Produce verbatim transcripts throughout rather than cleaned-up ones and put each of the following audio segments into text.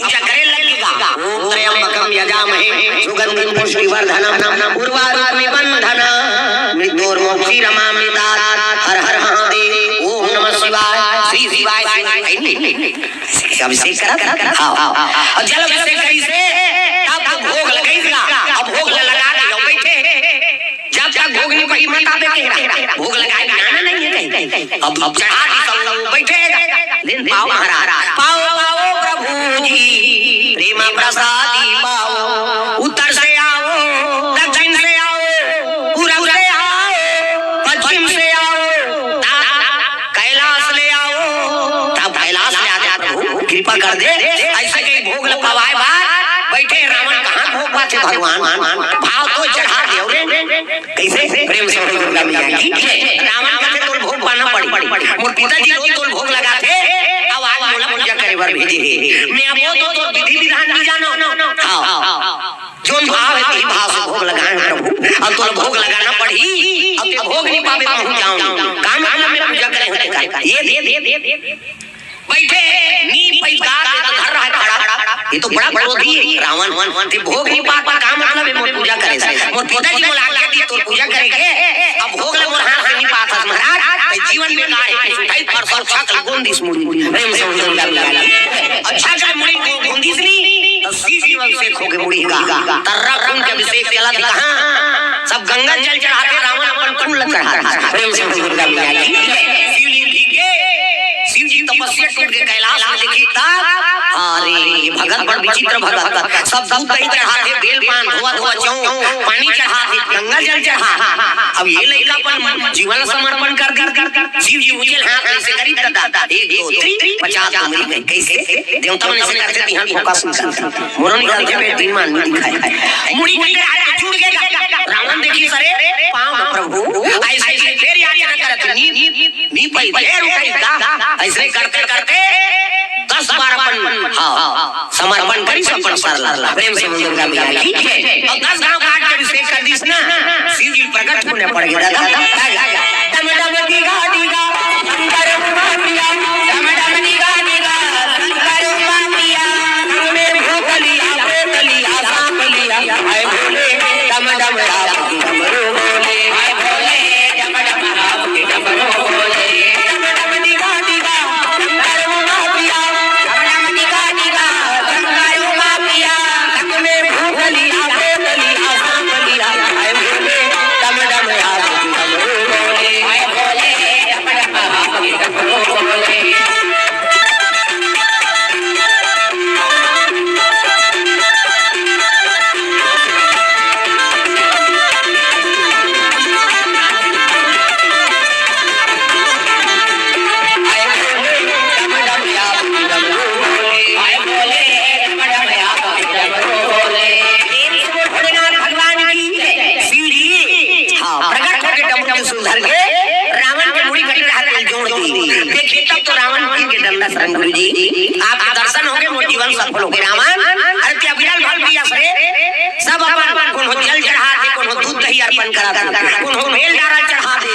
पूजा करे लग गा। ओम त्र्यंबकम यजामहे सुगंधिम पुष्टिवर्धनम उर्वारुकमिव बंधनान् मृत्योर्मुक्षीयमामृतात्। हर हर महादेव, ओम नमः शिवाय, श्री शिवाय, शिवाय। अभिषेक करा था? हाँ। अउ जल अभिषेक करिस हे, तब तो भोग लगाइस गा। अब भोग ल लगा के अउ बइठे। जब तक भोग नइ पाही, मत आबे कहे रहा। भोग लगाए बिना आना नहीं है कहीं। अब, अब चढ़ा दी, सब लोग बइठे। लेकिन पाव महाराज, पाव, पाव प्रभु जी, प्रेम प्रसादी पाव। उत्तर से आओ, दक्षिण से आओ, पूरब से आओ, पश्चिम से आओ। कैलाश ले आओ, तब कैलाश ले आते प्रभु, कृपा कर दे। अइसे कहीं भोग ल पवाए बर बइठे रावण, कहाँ भोग पाथे भगवान? भाव तो चढ़ा देव रे। कइसे? प्रेम से बोल दुर्गा मैया की। रावण कथे तोल भोग पाना पड़ी, मोर पिताजी रोज तोल भोग लगाथे, अउ आज मोला पूजा करे बर भेजे हे। मैं अब वो तो, तो विधि विधान नइ जानव। हाँ। जोन भाव हे, तेही भाव से भोग लगाए हँव प्रभु। अब तोला भोग लगाना पड़ही। अब ते भोग नइ पाबे, कहूँ जाऊँ। का मतलब मैं पूजा करे हँव तेकर? ये दे, दे, दे, दे। बइठे, नी पइस गा, ये तो धर रहा है खड़ा। ये तो बड़ा क्रोधी है रावण। ते भोग नइ पात, का मतलब हे मोर पूजा करे से? मोर पिताजी मोला आज्ञा दिस तोर पूजा करे के। अब भोग ल मोर हाथ से नइ पात हस महाराज, ते जीवन बेकार हे। भाई, पर सब छक ल गोंदिस मुड़ी। प्रेम से बोल दुर्गा मैया की। अच्छा, चल मुड़ी गो-, गोंदिस नी। त शिव जी अभिषेक होगे मुड़ी का। तर्रा खून के अभिषेक चलत हे कहाँ? सब गंगा जल चढ़ाथे, रावण अपन खून ल चढ़ाथे। प्रेम से बोल दुर्गा मैया की। शिवलिंग के, शिव जी तपस्या टूट के कैलाश में देखी तब, अरे, ये भगत बड़ विचित्र भगत। सब दूध दही चढ़ाथे, बेल पान, धोवा धोवा चौं, पानी चढ़ाथे, गंगा जल चढ़ा। अब ये लइका अपन जीवन समर्पण कर दी। शिव जी उछल हाथ अइसे करी, दादा, एक, दो, तीन, पचास डुमरी में। कइसे? देवता मन अइसे करथे, तिहां फोकस नइ करथे। मोरो नइ करथे, बेट, दिन मान नइ दिखाए। मुड़ी के आगे जुड़ गया। रावण देखिस, अरे, पाँव न प्रभु। अइसे ही फेर याचना करत, नी, नी पाई, फेर उठाई दा। अइसे करते, करते दस बार अपन, हाँ, समर्पण करिस अपन सर ला। प्रेम से बोल दुर्गा मैया की। अउ दस घांव काट के अभिषेक कर दिस ना, शिव जी प्रकट होने पड़ गए दादा। डम डम डिगा डिगा, शंकर उमा पिया। डम डम डिगा डिगा, शंकर उमा पिया। संग में भूतलिया, प्रेतलिया, सांपलिया। हाय भोले, डम डम आपकी डमरू बोले। हाय भोले, डम डम आपकी डमरू बोले। डम डम डिगा डिगा, शंकर उमा पिया। डम डम डिगा डिगा, शंकर उमा पिया। संग में भूतलिया, प्रेतलिया, सांपलिया। हाय भोले, डम डम आपकी डमरू बोले। हाय भोले, डम डम आपकी डमरू बोले। प्रेम से बोल भोलेनाथ भगवान की। शिव जी, हाँ, प्रकट होके डमरू त्रिशूल धर के रावण के मुड़ी कटे रहा, तेल जोड़ दी। देखिए, तब तो रावण गिर के डंडा शरण गुरु जी। आपके दर्शन होगे, मोर जीवन सफल होगे रावण। अरे ते अविरल भक्ति अस रे, सब अपन कोनो जल चढ़ा दे, कोनो दूध दही अर्पण करा दे, कोनो बेल डारा चढ़ा दे।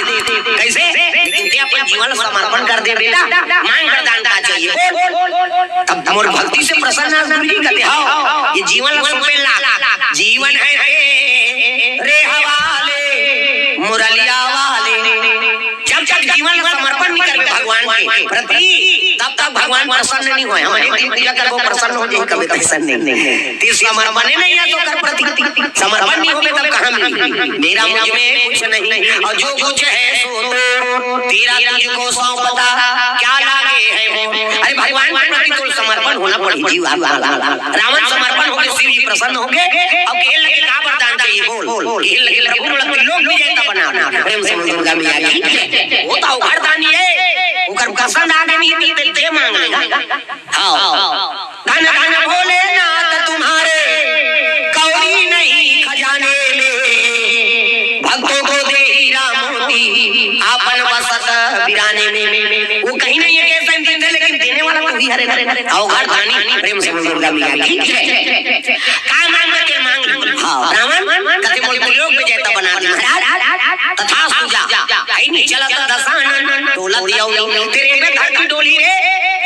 कइसे? लेकिन ते अपन जीवन समर्पण कर दे बेटा। मांग वरदान का चाहिए, बोल। तब मोर भक्ति से प्रसन्न अस गुरु जी कथे, हाँ, ये जीवन ला सौंपे ला। जीवन हे रे हवाले, मुरलिया वाले। जब तक जीवन ला समर्पण नइ करबे भगवान के प्रति, तब तक भगवान प्रसन्न नइ होय। हम एक दिन पूजा करबो, प्रसन्न हो जाही, कबे प्रसन्न नइ। ते समर्पण नइ हे तोर प्रति, समर्पण नइ होबे तब कहाँ मिलही? मेरा मुझ में कुछ नहीं, और जो कुछ है सो तो तेरा, तुझको सौंपता, क्या लागे है मोह। अरे भगवान के प्रति तोर समर्पण होना पड़ही, जीव आत्मा ला। रावण समर्पण होगे, शिव जी प्रसन्न होगे। अब कहे लगे का वरदान चाहिए, बोल। कहे लगे प्रभु मोला त्रिलोक विजेता बना दे। प्रेम से बोल दुर्गा मैया की। वो तो अवघड़ दानी हे, ओकर पसंद आगे नइ हे, ते, ते मांग लेगा। हाँ। धन धन भोलेनाथ तुम्हारे, कौड़ी नहीं खजाने में। भक्तों को दे हीरा मोती, आपन बसत बिराने में। वो कहीं नहीं है, कैसे भी दे, लेकिन देने वाला तू ही हरे ना। अवघड़ दानी, प्रेम से बोल दुर्गा मैया की। का मांग के मांग? हाँ। रावण कथे मोर त्रिलोक विजेता बना दे महाराज। तथास्तु जा। आई नहीं चलत दसानन, डोलत अउनी। तेरे में धरती डोली रे।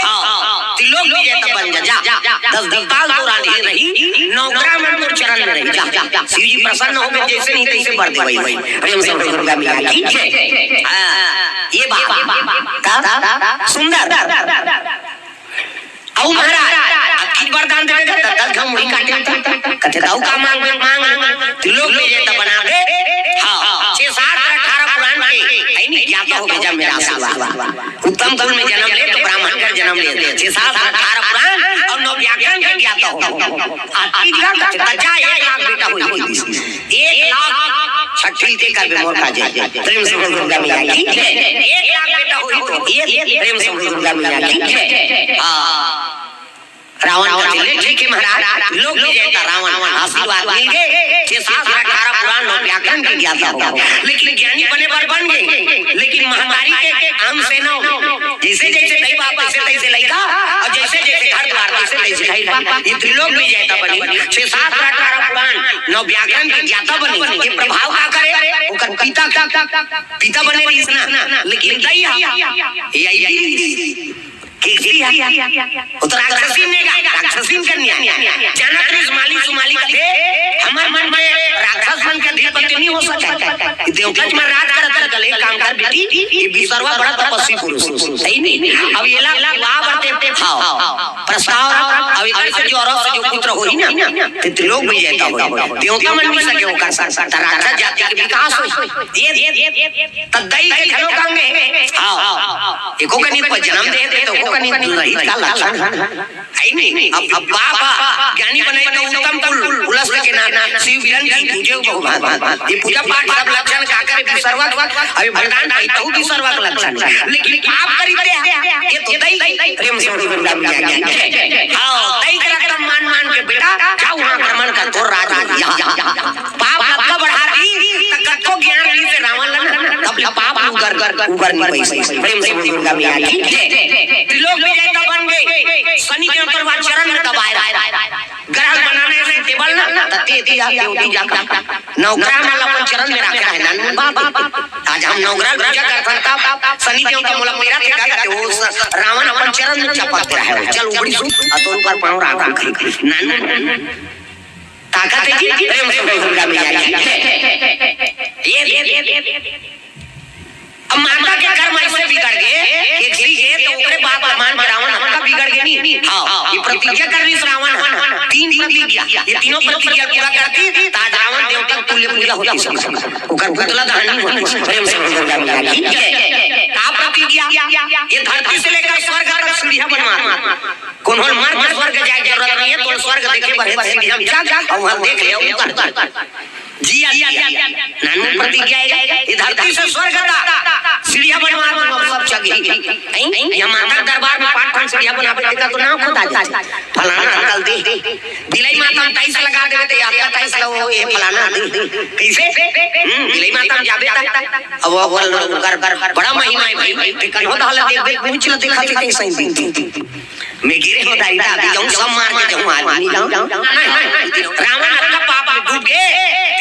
हाँ। त्रिलोक विजेता बन जा, जा। दस दीपाल तोर आगे रही, नौ ग्रह मन तोर चरण में रही। जा, जा, जा। शिव जी प्रसन्न हो गए, जैसे नहीं तैसे बर देवई। प्रेम से बोलो दुर्गा मैया की जय। हाँ, ये बात। का? सुंदर। अउ महाराज, अब की वरदान देवे का, दस घम मुड़ी काटे। कथे, "दाऊ का मांग, मांग, मांग।" त्रिलोक विजेता बना दे। हाँ, छह शास्त्र अठारह पुराण के, ऐ नहीं, ज्ञाता हो गया मेरा आशीर्वाद। उत्तम कुल में जन्म ले तो ब्राह्मण कर जन्म ले। छह शास्त्र अठारह पुराण और नौ व्याकरण के ज्ञाता हो। आज की जगह का बच्चा एक लाख बेटा हो, एक लाख छठी के कर मोर का जय। प्रेम से बोल दुर्गा मैया की जय। एक लाख बेटा हो तो ये प्रेम से बोल दुर्गा मैया की जय। हाँ। रावण का बोले, "ठीक है महाराज, लोक विजेता रावण, आशीर्वाद मिल गए। छह शास्त्र अठारह पुराण नौ व्याकरण के ज्ञाता हो, लेकिन ज्ञानी बने बर बन गए, लेकिन महतारी के आम से न हो। जैसे जैसे दई बाप तैसे तैसे लइका, और जैसे जैसे घर द्वार तैसे तैसे लइका।" ये त्रिलोक विजेता बनी, छह शास्त्र अठारह पुराण नौ व्याकरण के ज्ञाता बनी। ये प्रभाव का करे? ओकर पिता, पिता बने रहिस ना, लेकिन दई हा, ये आई भी रहिस। केकरी हा? वो तो राक्षसी ने गा, राक्षसी कन्या। जानत रहिस माली सुमाली कथे, हमर मन में राक्षस मन के अधिपति नहीं हो सकता। देवता जी महाराज करत रहत, "एक काम कर बेटी, ये बिसरवा बड़ा तपस्वी पुरुष, सही नहीं? अब ये ला विवाह बरते थे, हाँ, प्रस्ताव रख, अब इधर से जो औरत से जो पुत्र होई ना, ते त्रिलोक विजेता होई। देवता मन भी सके ओकर साथ, त राक्षस जाति के विकास होई।" ये, ये, ये, ये, त दई के घलो कहंगे। हाँ। एको कनी पर जन्म दे दे तो एको कनी दुलहित का लक्षण है। है नहीं? अब, अब बाप ज्ञानी बनाई तो उत्तम कुल, पुलस्त के नाम, शिव विरन की पूजे भगवान। ये पूजा पाठ सब लक्षण का करे, बिसरवा, अभी वरदान पाई तो बिसरवा का लक्षण। लेकिन पाप करी दे, ये तो दई, प्रेम से बोलो दुर्गा मैया की जय। हाँ, दई के रकम मान मान के बेटा, जाओ वहाँ आक्रमण कर, तोर राज हो, यहाँ, यहाँ, यहाँ। पाप कतका बढ़ा दी, त कतको ज्ञान दी से रावण ला ना, तब ले पाप उबर, उबर नहीं पाई। प्रेम से बोल दुर्गा मैया की जय। त्रिलोक विजेता बन गए, शनि देव तोर चरण में दबाए रहा। ग्रह बनाने से टेबल ना, त ते दिया, ते होती जाकर। नौ ग्रह मन अपन चरण में रखे रहे, नानू बाप। आज हम नौ ग्रह पूजा करथन तब शनि देव का मोला मेरा थे का, वो स-, रावण अपन चरण में चपक रहे हो। चल उबड़ी सु, आ तोर ऊपर पाँव राख, नानू। ताकत है जी, प्रेम से बोल दुर्गा मैया की। ये, ये, ये, ये, ये। अब माता के कर्म ऐसे बिगड़ गए, एक सी है तो ओकरे बाप मान के रावण हमका बिगड़ गए नहीं। हाँ, ये प्रतिज्ञा कर रही रावण, तीन प्रतिज्ञा, ये तीनों प्रतिज्ञा पूरा करती, तो आज रावण देवता तुल्य पुतला होती सब। ओकर पुतला दहन नहीं होती। प्रेम से बोल दुर्गा मैया की जय। का प्रतिज्ञा? ये धरती से लेकर स्वर्ग तक सीढ़ियां बनवा। कोनो मर्द स्वर्ग जाए जरूरत नहीं है, तो स्वर्ग देखे बर सीढ़ियां चढ़ जा, और वहां देख ले उतर। जिया, जिया, जिया। नानू प्रतिज्ञा है, ये धरती से स्वर्ग तक सीढ़ियां बनवा दूंगा, सब जगह। हैं? ये माता के दरबार में पाँच ठन सीढ़ियां बनावे का तो नाम खुदा जी। फलाना अंकल दे। बिलाई माता में टाइल्स लगा देवे तो ये आपका टाइल्स लो, ये फलाना दे। कैसे? हम्म, बिलाई माता में जाबे ता। अब वो, वो, वो, कर, कर, बड़ा महिमा है भाई। ते कन्हो दहले देख, देख, पूछ लो, देखा थे कैसे दिन। मैं गिरे हो दाई दा, अभी जाऊं सब मार के जाऊं आदमी। रावण अपना पाप में डूब गए,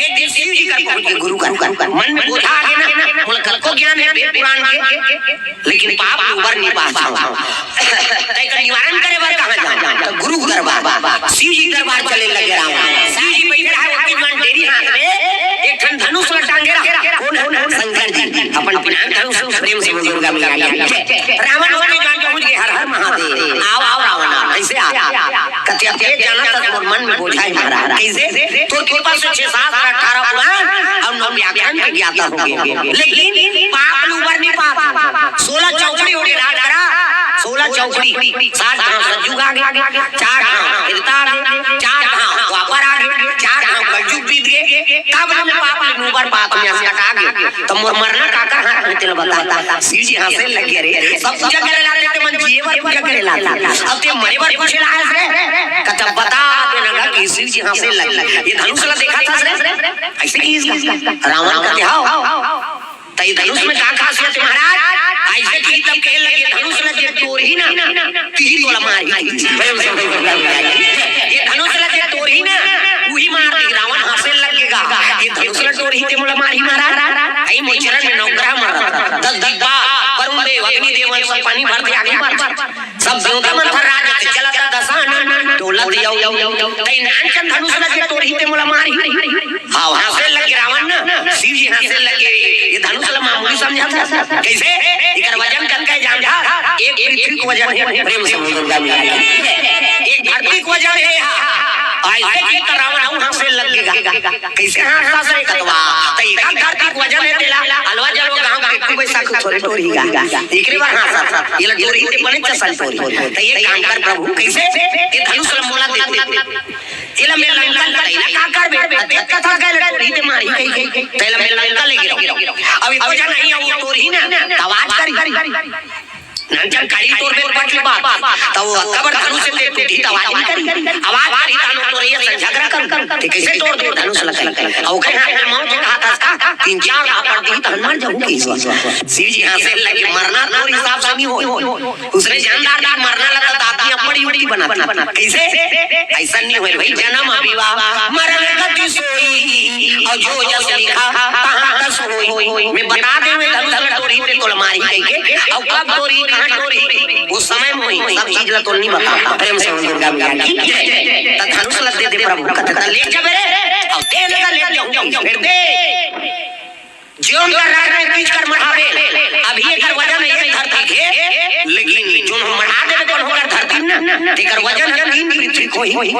एक दिन शिव जी कर पहुंच गए, गुरु कर। मन में बोझा आ गया ना, बोला, "कल को ज्ञान है वेद पुराण के, लेकिन पाप में उबर नहीं पाता हूं।" तय का निवारण करे बर कहां जाऊं? तो गुरु दरबार, शिव जी दरबार चले लगे रावण। शिव जी बैठे रहे, उनके मन डेरी हाथ में, एक ठन धनुष ल टांगे रहा। कौन है? शंकर जी। अपन पिनाक धनुष प्रेम से बोल दुर्गा मैया की जय। रावण होके जान पहुंच गए, हर हर महादेव। आओ, आओ रावण, आओ। कैसे आओ? कते अपने जाना तक मोर मन में बोझा है महाराज। कैसे? तोर कृपा से छह शास्त्र अठारह पुराण और नौ व्याकरण के ज्ञाता हो गए। लेकिन पाप में उबर नहीं पाता। सोलह चौकड़ी हो गए राज करा। सोलह चौकड़ी। सात घाव सतयुग आ गए, चार घाव त्रेता आ गए, चार घाव द्वापर आ गए, चार घाव कलयुग बीत गए। तब हम पाप में उबर पाप में असकटा गए। तो मोर मरना काकर हाथ में तेल बताता। शिव जी हंसे लग गए, "रे, सब पूजा करे लाते, ते मन जिए बर पूजा करे लाते। अब ते मरे बर पूछे ला हंस रे?" कथा बता देना का कि शिव जी हंसे लग गए। "ये धनुष ला देखा था रे?" ऐसे की इसका रावण का देहाव। तो ये धनुष में का खासियत है महाराज? ऐसे की तब कहे लगे, "धनुष ला जे तोर ही ना, तीर वाला मार ही।" ये धनुष ला जे तोर ही ना, वही मार दी। रावण हंसे लग गए। ये धनुष ल टोरही ते मोला मारही महाराज। अई मोर चरण में नवग्रह मन रहिथे, दस दिग्पाल, वरुण देव, अग्नि देव, सब पानी भरथे, आगी भरथे। सब देवता मन थर्रा जाथे, चलत हे दशानन, डोलत हे अउ, अउ, अउ, अउ। तई नानचन धनुष ल के टोरही ते मोला मारही। हाँ, हाँसे लगे रावण ना, शिव जी हाँसे लगे, ये धनुष ल मामूली समझत हे। कइसे? एकर वजन कतका हे जानथस? एक पृथ्वी के वजन हे, प्रेम से बोल दुर्गा मैया की। एक धरती के वजन हे। हाँ, अइसे कि त रावण अउ हाँसे लगे गा। कइसे हाँसत हे कतवा? त एक धरती के वजन हे तेला, अलवा जलवा गाँव के कुबे साखू थोरे टोरही गा। एकरे बर हाँसत हे। एला टोरही ते बने चसन टोरही। त ये काम कर प्रभु, कइसे? ये धनुष ल मोला दे दे। एला मैं लंका ल, तैला का करबे? अते कथा कहले टोरही ते मारही कहिके। तैला मैं लंका ले गिरव। अब एको झन नहीं, वो टोरही ना, त आवाज करही। नानचन काड़ी टोरबे पट ले बात। त वो अतका बड़ धनुष ते टूटही त आवाज नहीं करही। आवाज करही त नो टोरही असन झगरा करही। ते कइसे टोर दे धनुष ल कहिके? अउ कहे हाथ में मौत के हाथ हस का? तीन चार झापड़ दिही त हन मर जाहूँ कहिस। शिव जी हाँसे लगे, मरना तोर हिसाब से नहीं होय। उसने जानदार ला मरना लगता त आदमी अपन युक्ति बनाथे। कइसे? अइसन नहीं होय भाई, जनम विवाह मरन गति सोई, अउ जो जस लिखा तहाँ तस होई। मैं बता देंव धनुष ल टोरही ते तोला मारही कहिके, अउ कब टोरही, कहाँ टोरही, वो समय में होई, सब चीज ल तोला नहीं बता। प्रेम से बोल दुर्गा मैया की जय। त धनुष ल दे दे प्रभु, कथे त ले जाबे रे, अउ दे दे, ले जाहूँ, फेर दे। जोन कर रख रहे तीज कर मढ़ाबे, अभी एकर वजन हे एक धरती के, लेकिन जोन हम मढ़ा देबे कोनो कर धरती न, तेकर वजन हे तीन पृथ्वी के होही।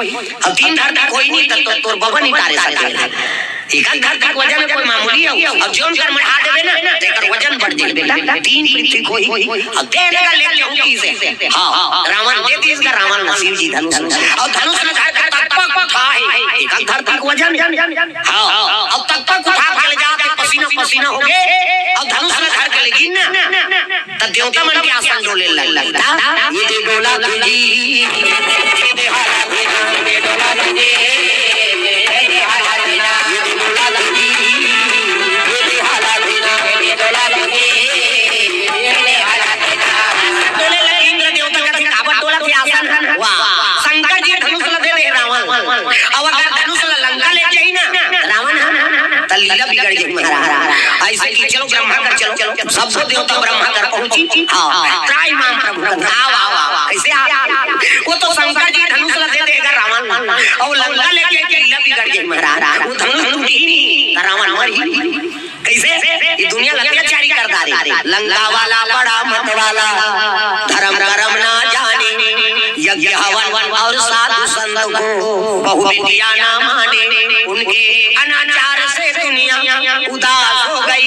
अब तीन धरती के होही नहीं, त तो, तोर बबा नहीं टारे सके। एक धरती के वजन कोई मामूली हे, अब जोन कर मढ़ा देबे ना, तेकर वजन बढ़ जाही बेटा, तीन पृथ्वी के होही। अब दे देगा ले जाहूँ कहिसे। हाँ, रावण दे दिस गा रावण ल शिव जी धनुष। अउ धनुष ल धर के तक पग उठाए, एक धरती के वजन। हाँ, अब तक पग उठा के ले जाथे, पसीना पसीना होगे, अउ धनुष ल धर के लेगिन ना, त देवता मन के आसन डोले लगही। ये दे डोला तुझी, ये दे हाला तुझी, ये दे डोला तुझी, ये दे हाला तुझी, ये दे हाला तुझी, ये दे डोला तुझी, ये दे हाला तुझी। डोले लगे इंद्र देवता कथे, "काबर डोलत हे आसन?" वाह, शंकर जी धनुष ल दे दे रावण। अब अगर धनुष ल लंका ले जाही ना, रावण ह, त लीला बिगड़ जाही महाराज। अइसे कि चलो ब्रह्मा कर चलो, सब देवता ब्रह्मा कर पहुंची। हाँ, त्राहि माम प्रभु, आओ, आओ, आओ, कइसे आओ? वो तो शंकर जी धनुष ल दे देगा रावण, अउ लंका लेके लीला बिगड़ जाही महाराज। वो धनुष टूटही नहीं, त रावण मरही। कइसे? ये दुनिया ल अत्याचारी कर डारे। लंका वाला बड़ा मत वाला, धर्म करम ना जाने, यज्ञ हवन अउ साधु संत को बहु विद्या ना माने। उनके अनाचार से दुनिया उदास हो गई।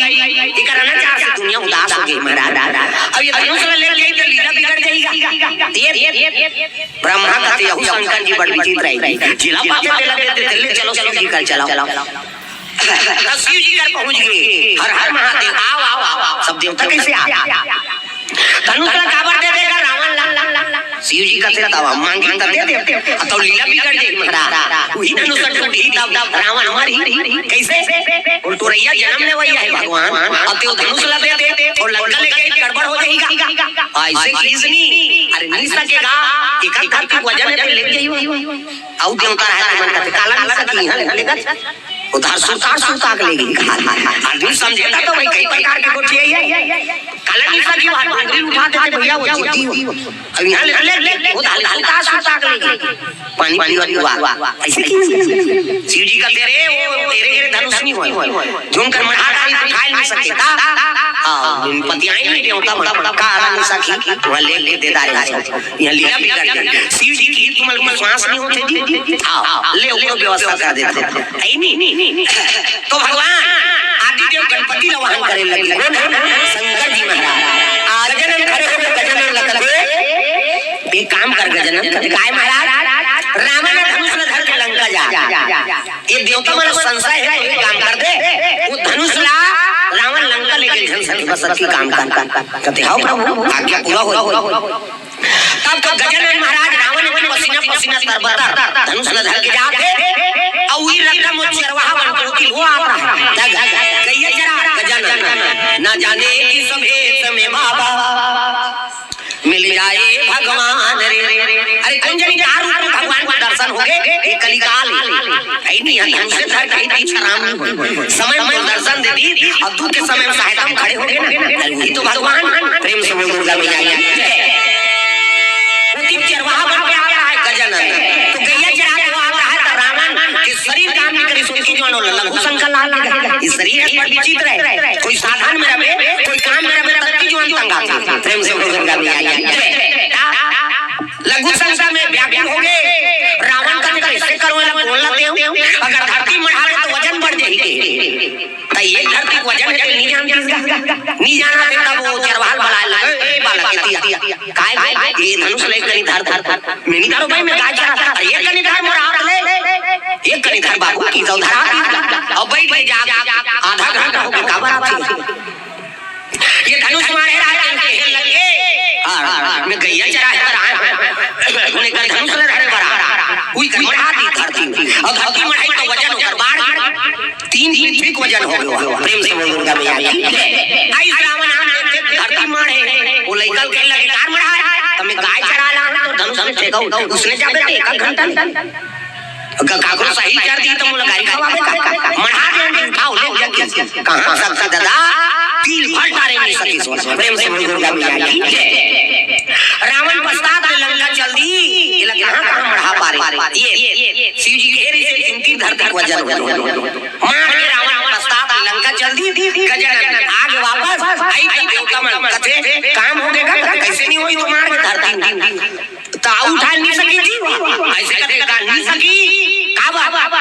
एकर अनाचार से दुनिया उदास होगे महाराज। अब ये धनुष ल लेके आई त लीला बिगड़ जाही। ये ब्रह्मा कथे, "अहो शंकर जी बड़ विचित्र हे, जेला पाथे तेला दे देथे, ले चलो शिव जी कर चलाओ।" त शिव जी कर पहुंच गे, "हर हर महादेव, आओ, आओ, आओ, आओ।" सब देवता कइसे आ? धनुष ल काबर दे देगा रावण ल? शिव जी कथे, "तब हम मांगी त दे दे, अउ तब लीला बिगड़ जाही महाराज।" उही धनुष टूटही तब रावण मरही। कइसे? वो टोरइया जनम लेवइया हे भगवान, अउ तें धनुष ल दे दे, अउ लंका लेके गड़बड़ हो जाही। अइसे कहिस नहीं, अरे नहीं सकेगा, एक धरती के वजन हे, ले जाही। अउ देवता हे, मन कथे, "काला नहीं सकी, हाँ, ले जा।" उधार सुतार सुता के लेगी। आदमी समझेगा तो भाई कई प्रकार के गोठिया हे। काला निशा की बात, डोंगरी उठा देते भैया, वो जीती हो। अब यहाँ ले, ले, ले, ले, उधार सुतार सुता के लेगी। पानी पीवा, पीवा। अइसे कि शिव जी कथे, "अरे, वो तेरे, तेरे धनुष नहीं होय। जोन कर मढ़ा डारी तो उठा नहीं सके।" हाँ, पतियाई नहीं देवता, बड़ा, बड़ा, काला निशा की, वहाँ ले, ले दे डारे। यहाँ लीला बिगड़ गई। शिव जी की तुमन विश्वास नहीं होथे जी? आओ, ले ओकरो व्यवस्था कर देथे। अई नहीं? तो भगवान आदिदेव गणपति ला वाहन करे लगे। कौन है? शंकर जी महाराज। आ गजानन खड़े होके गजानन ला कथे, एक काम कर गजानन, कथे, "काय महाराज?" "रावण ह धनुष ला धर के लंका जा।" ये देवता मन ला संशय हे, तो एक काम कर दे, वो धनुष ला रावण लंका ले गेल झन सके, बस अतकी काम कर। कथे, "हव प्रभु, आज्ञा पूरा हो।" तब तो गजानन महाराज रावण के पसीना पसीना तरबतर धनुष ल धर के जात हे, अउ ई रकम वो चरवाहा बन के वो आता हे। गइया चरा गजानन, ना जाने किस भेष में बाबा मिल जाए भगवान रे। अरे कोन जनी का रूप में भगवान के दर्शन हो ये कलिकाल हे। अइ नहीं, हम धनुष धर के ही छराम नहीं होय। समय में दर्शन दे दी, अउ दुख के समय में सहायता में खड़े हो गए ना, अरे वही तो भगवान। प्रेम से बोल दुर्गा मैया की जय। वो दिन चरवाहा बन के आता है गजानन, तो गैया चरा के वो आता है, तो रावण के शरीर काम नहीं करी, सोची जो लघु शंका लाग गया। ये शरीर बड़ विचित्र है, कोई साधन में रहे, कोई काम में रहे, तब की जो तंग आती है। प्रेम से बोल दुर्गा मैया की जय। लघु शंका में व्याकुल हो गए। रावण का देखा, इससे करो, एला बोलना दे, अगर धरती मढ़ा ले तो वजन बढ़ जाएगी। तो ये धरती के वजन है, नहीं जानती इसका। नहीं जाना थे तब वो चरवाहा बलाए लगे, "ए बालक, ये दिया, काय भाई, ये धनुष ले कनी धर, धर, धर।" मैं नहीं धरो भाई, मैं गाय चरा, अरे ये कनी धर मोर हाथ ले, ये कनी धर बाबू की तो धरा दी। अब बैठ के जा, आधा घंटा हो गया, काबर आती है? ये धनुष मारे राजन के हेल लगे। हाँ, हाँ, मैं गैया चराए बर आए हूँ। उन्हें कर धनुष ले धरे बर आए। उही कर मढ़ा दी धरती। अउ धरती मढ़ाई तो वजन ओकर बाढ़ गया। तीन पृथ्वी के वजन हो गया। प्रेम से बोल दुर्गा मैया की। आई रावण आन देख के धरती माढ़े। वो लइका के लगे कार मढ़ा। त मैं गाय चरा ला तो धनुष में फेंका। उसने जाबे तो एक घंटा नहीं। अगर काकरो सही कर दी तो मोला गाड़ी खवावे का? मढ़ा दे, उठाओ, ले जा के। कहाँ सकता दादा? तिल भर डारे नहीं सकी सो। प्रेम से बोल दुर्गा मैया की जय। रावण पश्चात ले लंका चल दी। ये लगे, हाँ, कहाँ मढ़ा पारे? ये, ये, ये, शिव जी के रे से जिनती धरती वजन हो। मार के रावण पश्चात ले लंका चल दी। गजानन आगे वापस आई तो देवता मन कथे, काम हो गया, कैसे नहीं हुई तो मार के धरती। त उठा नहीं सकी जी, ऐसे करके का नहीं सकी, का बात?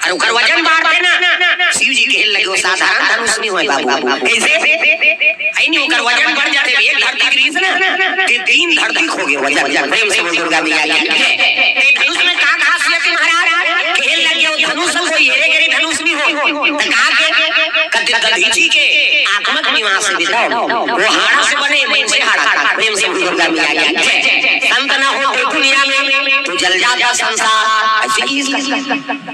अरे ओकर वजन बाढ़ देना। शिव जी के लगे, वो साधारण धनुष नहीं होय बाबू। कैसे? ऐ नहीं, ओकर वजन बढ़ जाते, एक धरती के रीस ना, ते तीन धरती खो गए वजन। प्रेम से बोल दुर्गा मैया की। ते धनुष में का खासियत है महाराज? खेल लगे वो धनुष कोई एरे गेरे धनुष नहीं हो। त कहा के? कते दधीची के आत्मक निवास बिताओ। वो हाड़ा से बने, मन से हाड़ा का। प्रेम से बोल दुर्गा मैया की जय। संत ना हो तो दुनिया में तो जल जाता संसार। ऐसे ही इसका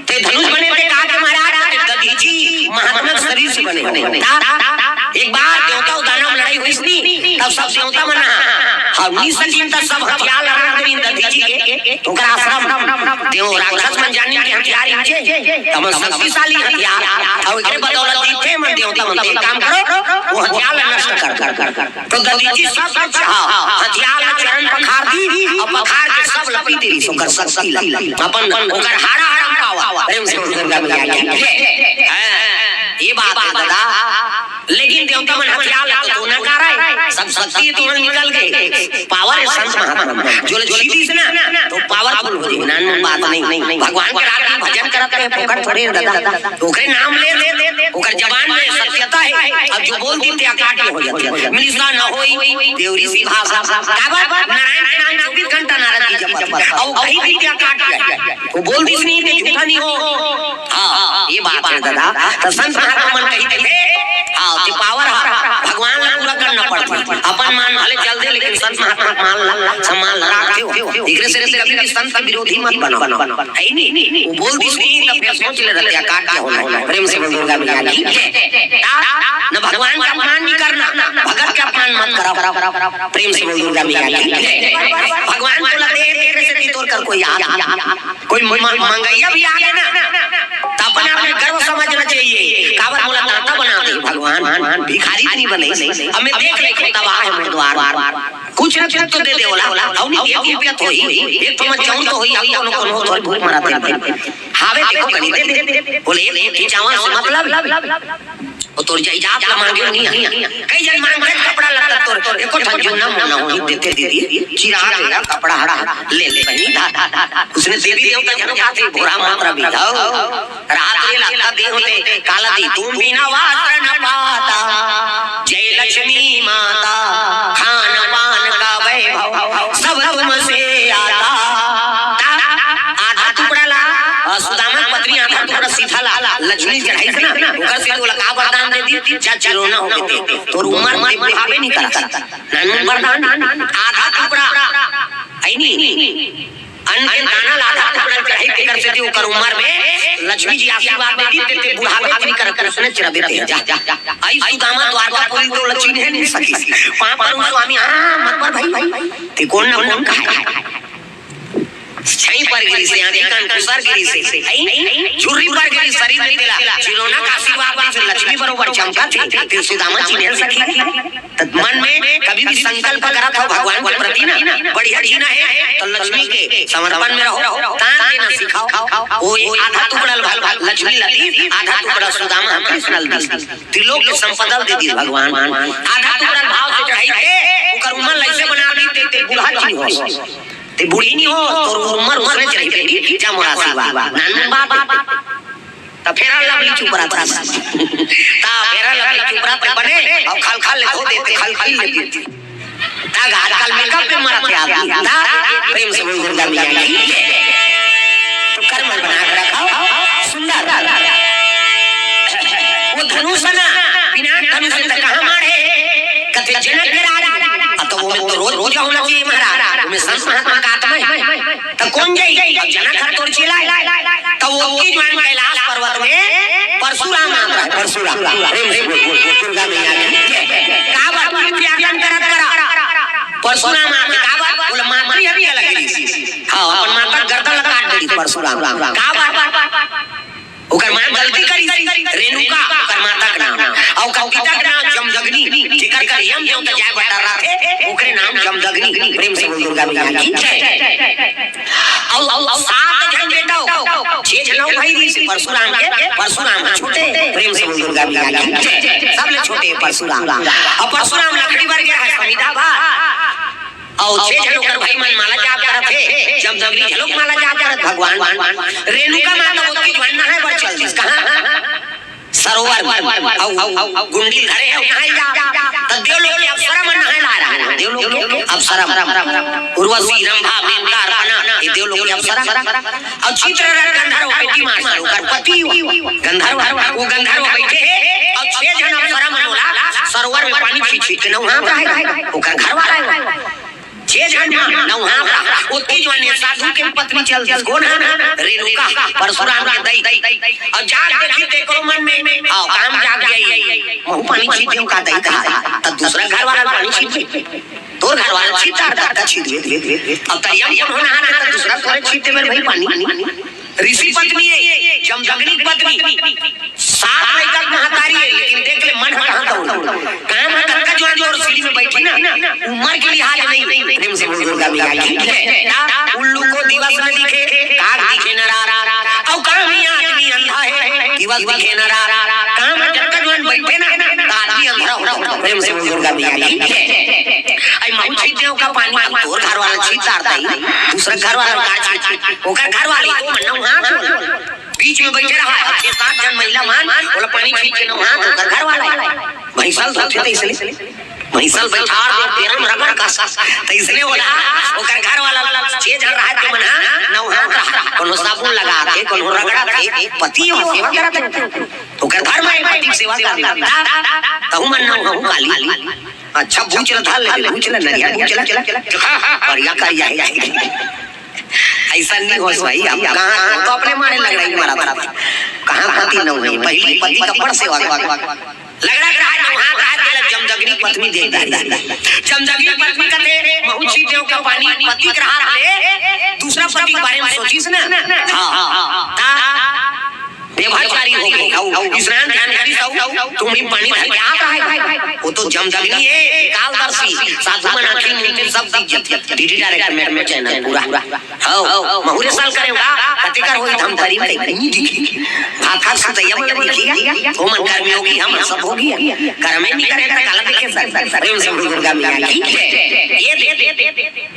ते धनुष बने ते कहा के महाराज, ते दधीची महात्मा के शरीर से बने हो। ता-, एक बार देवता अउ दानव लड़ाई हुई थी, तब सब देवता मन हा, हम नहीं सचिन तब सब हथियार लड़ा करीन दधीची के, ओकर आश्रम। देव राक्षस मन जानी के हथियार इंचे, तब शक्तिशाली हथियार, अउ एकरे बदौलत जीते मन देवता मन। एक काम करो, वो हथियार ला नष्ट कर, कर, कर, कर। तो दधीची सब कुछ, हाँ, हथियार ला चरण पखार दी, अउ पखार के सब लपी दे रही, ओकर शक्ति ला। अपन, ओकर हाड़ा हाड़ा पावा। प्रेम से बोल दुर्गा मैया की जय। हाँ, ये बात है दादा। लेकिन देवता मन हथियार ला तो नकारा है, सब शक्ति तो निकल गए। पावर है संत महात्मा। जो ले छीतीस ना, तो पावरफुल हो जाए, नान बात नहीं। भगवान के रात में भजन करत रहे, फोकट थोड़े दादा। ओकरे नाम ले, ओकर जबान में सत्यता है। अब जो बोल दी, ते अकाट्य हो जाती है। मृषा न होई, देव ऋषि भाषा। काबर? नारायण के नाम चौबीस घंटा नारद जी जपत। अब वही दी, ते अकाट्य है। वो बोल दी नहीं, ते झूठा नहीं हो। हाँ, ये बात है दादा। तो संत महात्मा मन कही थे, हाँ, ते पावर हा, भगवान ला पूरा करना पड़ता। अपन मान भले चल दे, लेकिन संत महात्मा के मान ला, सम्मान ला रखे हो। एकरे से कभी भी संत के विरोधी मत बनो। है नहीं? वो बोल दी नहीं, तब फिर सोच ले रहते, काट के होना है। प्रेम से बोल दुर्गा मैया की जय। न भगवान का अपमान नहीं करना, भगत का अपमान मत करो। प्रेम से बोल दुर्गा मैया की जय। भगवान को लगते हैं, तेरे से तीतोर कर कोई आ, कोई म-, म-, मंगैया भी आ गया ना, तो अपने आप में गर्व समझना चाहिए। काबर मोला दाता बना दे भगवान, भिखारी नहीं बने। अब मैं देख ले, तबाह है मोर द्वार। कुछ ना कुछ तो दे दे ओला, अउ नहीं दे रुपया तो ही, एक तो मत जाऊं तो ही, अब कोनो कोनो थोड़ी भूख मरा थे। हावे देखो कनी दे दे। बोले, "एक मुट्ठी चावल से मतलब?" वो तोर जायदाद ला मांगे नहीं है। कई जन मांगते कपड़ा लत्ता तोर, एको ठन जुन्ना मुन्ना होही देते दीदी, चिरा देगा कपड़ा हड़ा, ले ले बहिनी धा। उसने देवी देवता जन खाते भोरा मात्रा भी जाओ। रात रे लत्ता दे होते, काला दी, तुम बिना वस्त्र न पाता। जय लक्ष्मी माता, खान पान का वैभव, सब तुमसे आता। आधा टुकड़ा ला, अ, सुदामा के पत्नी आधा टुकड़ा सीधा ला, लक्ष्मी चढ़ाई से ना, ओकर से ओला का वरदान दे दी, जा चिरोना हो गए, तोर उम्र में बुढ़ावे नहीं करा। नानू वरदान, आधा टुकड़ा, है नहीं? अन्न के दाना ला आधा टुकड़ा चढ़ाई, तेकर से ओकर उम्र में लक्ष्मी जी आशीर्वाद दे दी, ते, ते बुढ़ावे नहीं करा, उसने चिरा देते हैं, जा, जा, जा। आई सुदामा द्वारकापुरी तो लक्ष्मी है नहीं सकी। पाँव पड़ूं स्वामी, हाँ, मत पर भाई, भाई, भाई। ते कौन ना कौन कहा है? छई पर गिरिस हे, आंखी कान खुसर गिरिस हे, हई? झुर्री पर गिरिस शरीर में तेला, चिरौना का आशीर्वाद मिलिस हे, लक्ष्मी बरोबर चमकत हे, तेला सुदामा चिन्हे सखी। त मन में कभी भी संकल्प करत हो भगवान के प्रति ना, बढ़िया जीना हे, त लक्ष्मी के समर्पण में रहो, दान देना सिखाओ। वो आधा टुकड़ा ल भा-, लक्ष्मी ल दीस, आधा टुकड़ा सुदामा ह कृष्ण ल दीस। त्रिलोक के संपदा ल दे दीस भगवान। आधा टुकड़ा भाव से चढ़ाई थे, ओकर उमर ल अइसे बना दीस, ते, ते बूढ़ा नी होस। ते बूढ़ी नी होस, तोर उमर उसने चढ़ी बेटी, जा मोर आशीर्वाद। नानमुन बात। त फेरा लवली चुपरा था। त फेरा लवली चुपरा त बने, अउ खल खल ले धो दे, ते खल खल ले दे। त आजकल मेकअप में मरत हे आदमी। त प्रेम से बोल दुर्गा मैया की जय। तो कर्म बना के रखो, सुंदर। वो धनुष ना, पिनाक धनुष त कहाँ मारे? कथे जनक के राज। अब तो वो में तो रोज पूजा होना चाहिए महाराज, वो में संत महात्मा का आत्मा हे। त कोन जाई? अब जनक हर तोर चेला हे। त वो की ज्वाइन कैलाश पर्वत में परशुराम आ रहा है, परशुराम। प्रेम से बोल, बोल, बोल, दुर्गा मैया की जय। का बात, तीर्थयाटन करत करा परशुराम आ के, का बात? बोले, मातृ हत्या लग रही। हाँ, अपन माता गर्दन ला काट देली परशुराम। का बात? ओकर माँ गलती करी, रेणुका ओकर माता के नाम, अउ ओकर पिता के नाम जमदग्नि, जेकर कर यम देवता जाय बर डर्राथे, ओकरे नाम जमदग्नि। प्रेम से बोल दुर्गा मैया की जय। अउ, अउ सात झन बेटा हो, छह झन अउ भाई रिहिस परशुराम के, परशुराम ह छोटे। प्रेम से बोल दुर्गा मैया की जय। सब ले छोटे परशुराम। अउ परशुराम लकड़ी बर गे हे समिधा भर। अउ छह झन ओकर भाई मन माला जाप करत हे, जमदग्नि घलोक माला जाप करत, भगवान। रेणुका माता ओतकी झन नहाय बर चल दिस। कहाँ? सरोवर। अउ, अउ, अउ गुंडी धरे हे, नहाय जा। त देवलोक के अप्सरा मन नहाय ला रहा हे। देवलोक के अप्सरा मन। उर्वशी, रंभा, मेनका, अर्पणा, ये देवलोक के अप्सरा। अउ चित्ररथ गंधर्व, बेटी मास्टर, ओकर पति गंधर्व, वो गंधर्व बैठे हे, अउ छह झन अप्सरा मन ओला सरोवर में पानी छींच छींच के नहवात रहे, ओकर घर वाला हे। छह झन मन नहवात रहे, ओतकी जुवान साधु के पत्नी चल दिस, कोन हे? रेणुका, परशुराम के दई। अउ जाके देखिस तेकरो मन में, अउ काम जाग गई, महूँ पानी छींच देहूँ का दई कहा, त दूसरा घर वाला पानी छींच दे। तोर घर वाला छींच डारही, त छींच दे। अब त यम कोन होना हे, त दूसरा तोरे छींच देबे भाई पानी। ऋषि पत्नी हे, जमदग्नि पत्नी, सात लइका के महतारी हे, लेकिन देख ले मन ह कहाँ दौड़। काम ह कतका जुवान जोर सीढ़ी में बैठी ना, उमर के लिहाज नहीं। प्रेम से बोल दुर्गा मैया की जय। उल्लू को दिवस न दिखे, काग दिखे न रात। अउ काम ही आदमी अंधा हे, दिवस दिखे न रात। काम ह जतका जुवान बैठे ना, त आदमी अंधा हो। प्रेम से बोल दुर्गा मैया की जय। अई महूँ छींच देहूँ का पानी, अब तोर घर वाला छींच डारही, दूसरा घर वाला का छींच, ओकर घर वाली को मन नहवात हे। बीच में बैठे रहा, छह सात झन महिला मन, ओला पानी छींच के नहवात हे, ओकर घर वाला हे। भैंसा ल धोथे त अइसने, भैंसा ल बैठार दे, पैरा में रगड़ कस, त अइसने ओला, ओकर घर वाला छह झन रहा, ते मन ह नहवात रहा, कोनो साबुन लगाथे, कोनो रगड़थे, पति हो सेवा करत हे। ओकर धर्म हे पति के सेवा करना। तहूँ मन नहवाहू काली। अच्छा, बूच ल धर ले, बूच ल, नरिया बूच ल। करिया, करिया हे। अइसन नी होय भाई, अब कहाँ तो अपने मारे लड़ाई मारत। कहाँ पति नहवाही, पहिली पति के बड़ सेवा करत। लड़त रहा, नहवात रहा, तेला जमदग्नि पत्नी देख डारिस। जमदग्नि पत्नी कथे, महूँ छींच देहूँ का पानी, पति के रहत ले, दूसरा पति के बारे में सोचिस ना। हाँ, हाँ, हाँ। त व्यभिचारी हो गे। अउ स्नान ध्यान करिस, अउ तुम ही पानी धर के आत रहे। वो तो जमदग्नि हे, कालदर्शी, साधु मन आँखी मूंद के सब दिख जाथे। डीडी डायरेक्ट में, में चैनल पूरा। हव, महूँ ए साल करेंव, कतेक कर होही धमतरी में, कहीं नहीं दिखी। भाखा सुतैया मन दिखी, ओ मन कर्मयोगी, हम सब भोगी। कर्मे नहीं करे त काला देखे सर। प्रेम से बोल दुर्गा मैया की जय। ये दे, दे, दे, दे, दे।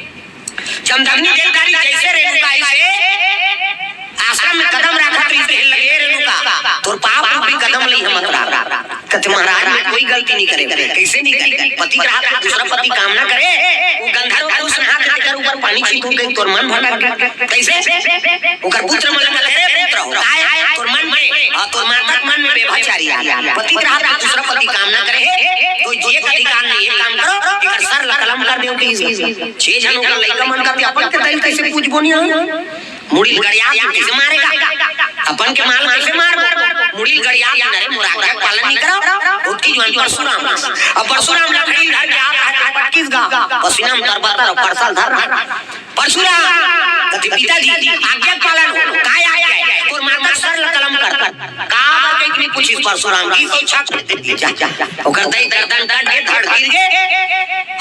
जमदग्नि देख डारिस जइसे रेणुका अइसे आश्रम में कदम राखत रहिस, कहे लगे, "रेणुका, तोर पाप रूपी कदम ले हम अतरा।" कथे, "महाराज, मैं कोई गलती नहीं करे।" कइसे नहीं करे? पति के रहत ले दूसरा पति कामना करे, वो गंधर्व पुरुष नहात हे, तेकर ऊपर पानी छींचहूँ कहिके तोर मन भटक गे। कइसे? ओकर पुत्र मन ला कथे, "रे पुत्र हो, काय तोर मन में, हाँ, तोर माता के मन में व्यभिचारी आ गे। पति के रहत ले दूसरा पति कामना करे हे, कोई जिए के अधिकार नहीं हे, एक काम करो, एकर सर ला कलम कर देव।" कहिस छह झन ओकर लइका मन कथे, "अपन के दई कइसे पूजबो नहीं हम?" मुड़ी ल गड़िया के कइसे मारेगा? अपन के माल कइसे मारबो? मुड़ी ल गड़िया के, "अरे, मोर आज्ञा के पालन नइ करव।" ओतकी जुवार परसुराम। अब परसुराम लकड़ी धर के आत हे, पटकिस गा। पसीना म तरबतर, परसा ल धर रहा। परसुराम, कथे, "पिताजी, आज्ञा के पालन हो।" "काय आज्ञा हे?" "तोर माता के सर ल कलम कर।" "काबर?" कहिके नइ पूछिस परसुराम। "ई तो छक।" जा, जा, जा। ओकर दई गर्दन कट गे, धड़ गिर गे।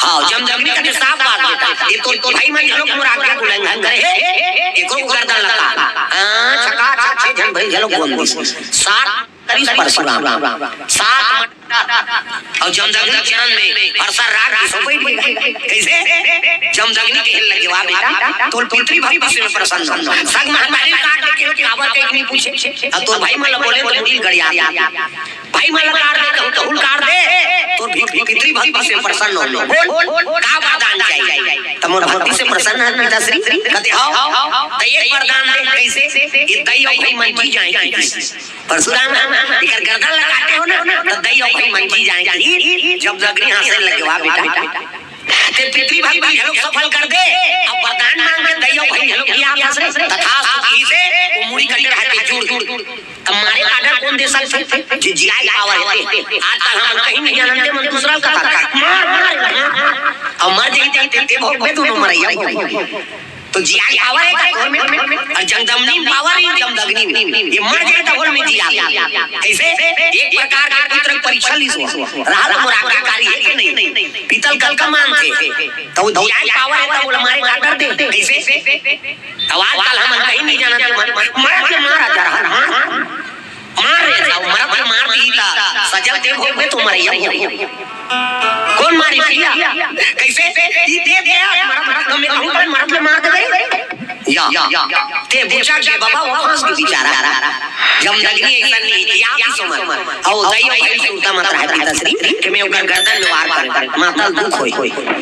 हाँ, जमदग्नि कथे, "साफ बात बेटा, ये तो, तो भाई मन घलोक मोर आज्ञा के उल्लंघन करे हे, एकरो गर्दन ल काट।" हाँ, छका छक छे झन भाई घलोक गोंद दिस। सात करिस परसुराम, सात मंडल। अउ जमदग्नि चरण में परसा राख के सो बइठ गे। कइसे? जमदग्नि कहे लगे, "वाह बेटा, तोर पितृभक्ति से मैं प्रसन्न हूँ।" सग महतारी काट दे के काबर कहिके नइ पूछे। अउ तोर भाई मन ल बोले त मुड़ी ल गड़िया। भाई मन ल काट दे, कहूँ, कहूँ ल काट दे, तोर भी पितृभक्ति से प्रसन्न हो। बोल, का वरदान चाहिए? त मोर भक्ति से प्रसन्न हे पिताश्री? कथे, "हव।" त एक वरदान दे, कइसे? ये दई अउ भाई मन जी जाए। परसुराम, एकर गर्दन ल काटे हो ना, त दई अउ भाई मन जी जाए। जमदग्नि हाँसे लगे, "वाह बेटा, ते पितृभक्ति घलोक सफल कर दे, अब वरदान मांग के दई अउ भाई घलोक जी आत हस रे।" तथास्तु कहिसे, वो मुड़ी कटे रहते जुड़। अब मारे के order कोन दे सकथे? जे जियाए के power हे ते। आजकल हमन कहीं नइ जानन ते मन दूसरा ल कथा। मार, मार, मार। अब मर जाही ते, ते, ते भोगबे दूनों मरइया भोगबे। त जियाए के power हे का तोर में? अउ जमदग्नि म power हे, जमदग्नि म। ये मर जाही त बोल मैं जियाहूँ। कइसे? एक प्रकार के पुत्र के परीक्षा लिस। रहा त मोर आज्ञाकारी हे कि नहीं? पिता ल कतका मानथे। त वो जियाए के power हे त बोला मारे के order दे। कइसे? अब आजकल हमन कहीं नइ जानन ते मन, मरत ले मार आ जा रहा, मार। मार रे, अब मरत ले मार दिही त सजा ते भोगबे त मरइया भोगबे। कोन मारी भइया? कइसे? ई दे दे, मरत, मरत, मैं कहूँ त मरत ले मार देबे। या, ते बुझा के बाबा, वो फंस गे बेचारा। जमदग्नि अइसन नइ हे, या भी समझ। अउ दई अउ भाई सुनता मत रहा पिताश्री, कि मैं ओकर गर्दन में वार कर, माता ल दुख होई।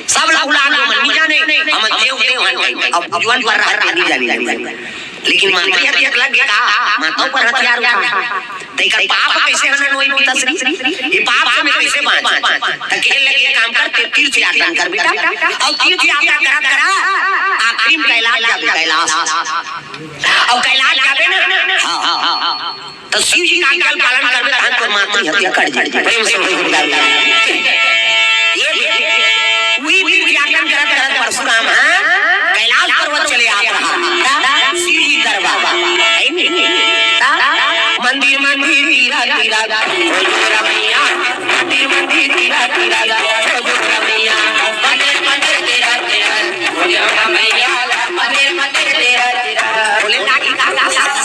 सब ला भुला दो, मन नइ जाने, हमन देव देव हन। अब जुवान पर रहत नइ जाने लगे। लेकिन मंत्री हर एक लग गे का, माता ऊपर हथियार उठा। त एकर पाप कइसे हनन होई पिताश्री? ये पाप से मैं कइसे बाँच? त कहे लगे, "काम कर, ते तीर्थ यात्रा कर बेटा।" अउ तीर्थ यात्रा करत करत आखिरी में कैलाश जाबे, कैलाश। अउ कैलाश जाबे ना, हाँ, हाँ, हाँ। त शिव जी के आज्ञा ल पालन करबे, तहन तोर मातृ हत्या कट जाही। प्रेम से बोल दुर्गा मैया। ये, ये, उही तीर्थ यात्रा करत करत परसुराम, हाँ, कैलाश पर्वत चले आत रहा। त शिव जी दरबार, हे नी? त मंदिर, मंदिर, तीरा, तीरा, हो जोर मैया। मंदिर, मंदिर, तीरा, तीरा, हो जोर मैया। मंदिर, मंदिर, तीरा, तीरा, हो जोर मैया। मंदिर, मंदिर, तीरा, तीरा। बोले ना कि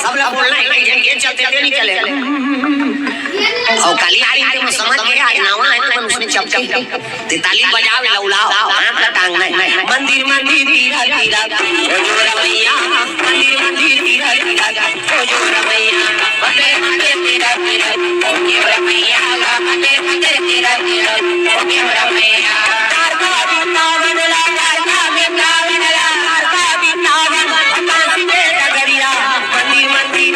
सब ला बोलना हे, कहीं झन के चलते ते नइ चले। अउ काली आ रही, ते समझ गे, आज नवा हे, त मन उसने चपके। ते ताली बजाव, लउलाव, हाथ ला टांगना हे। मंदिर, मंदिर, तीरा, तीरा, हो जोर मैया। मंदिर, मंदिर, तीरा, तीरा, हो जोर मैया। मंदिर, मंदिर, तीरा, तीरा, हो जोर मैया। मंदिर, मंदिर, तीरा, तीरा, हो जोर मैया। तारका वृंदावन ला, तारका वृंदावन ला, तारका वृंदावन, काशी के डगरिया। मंदिर, मंदिर,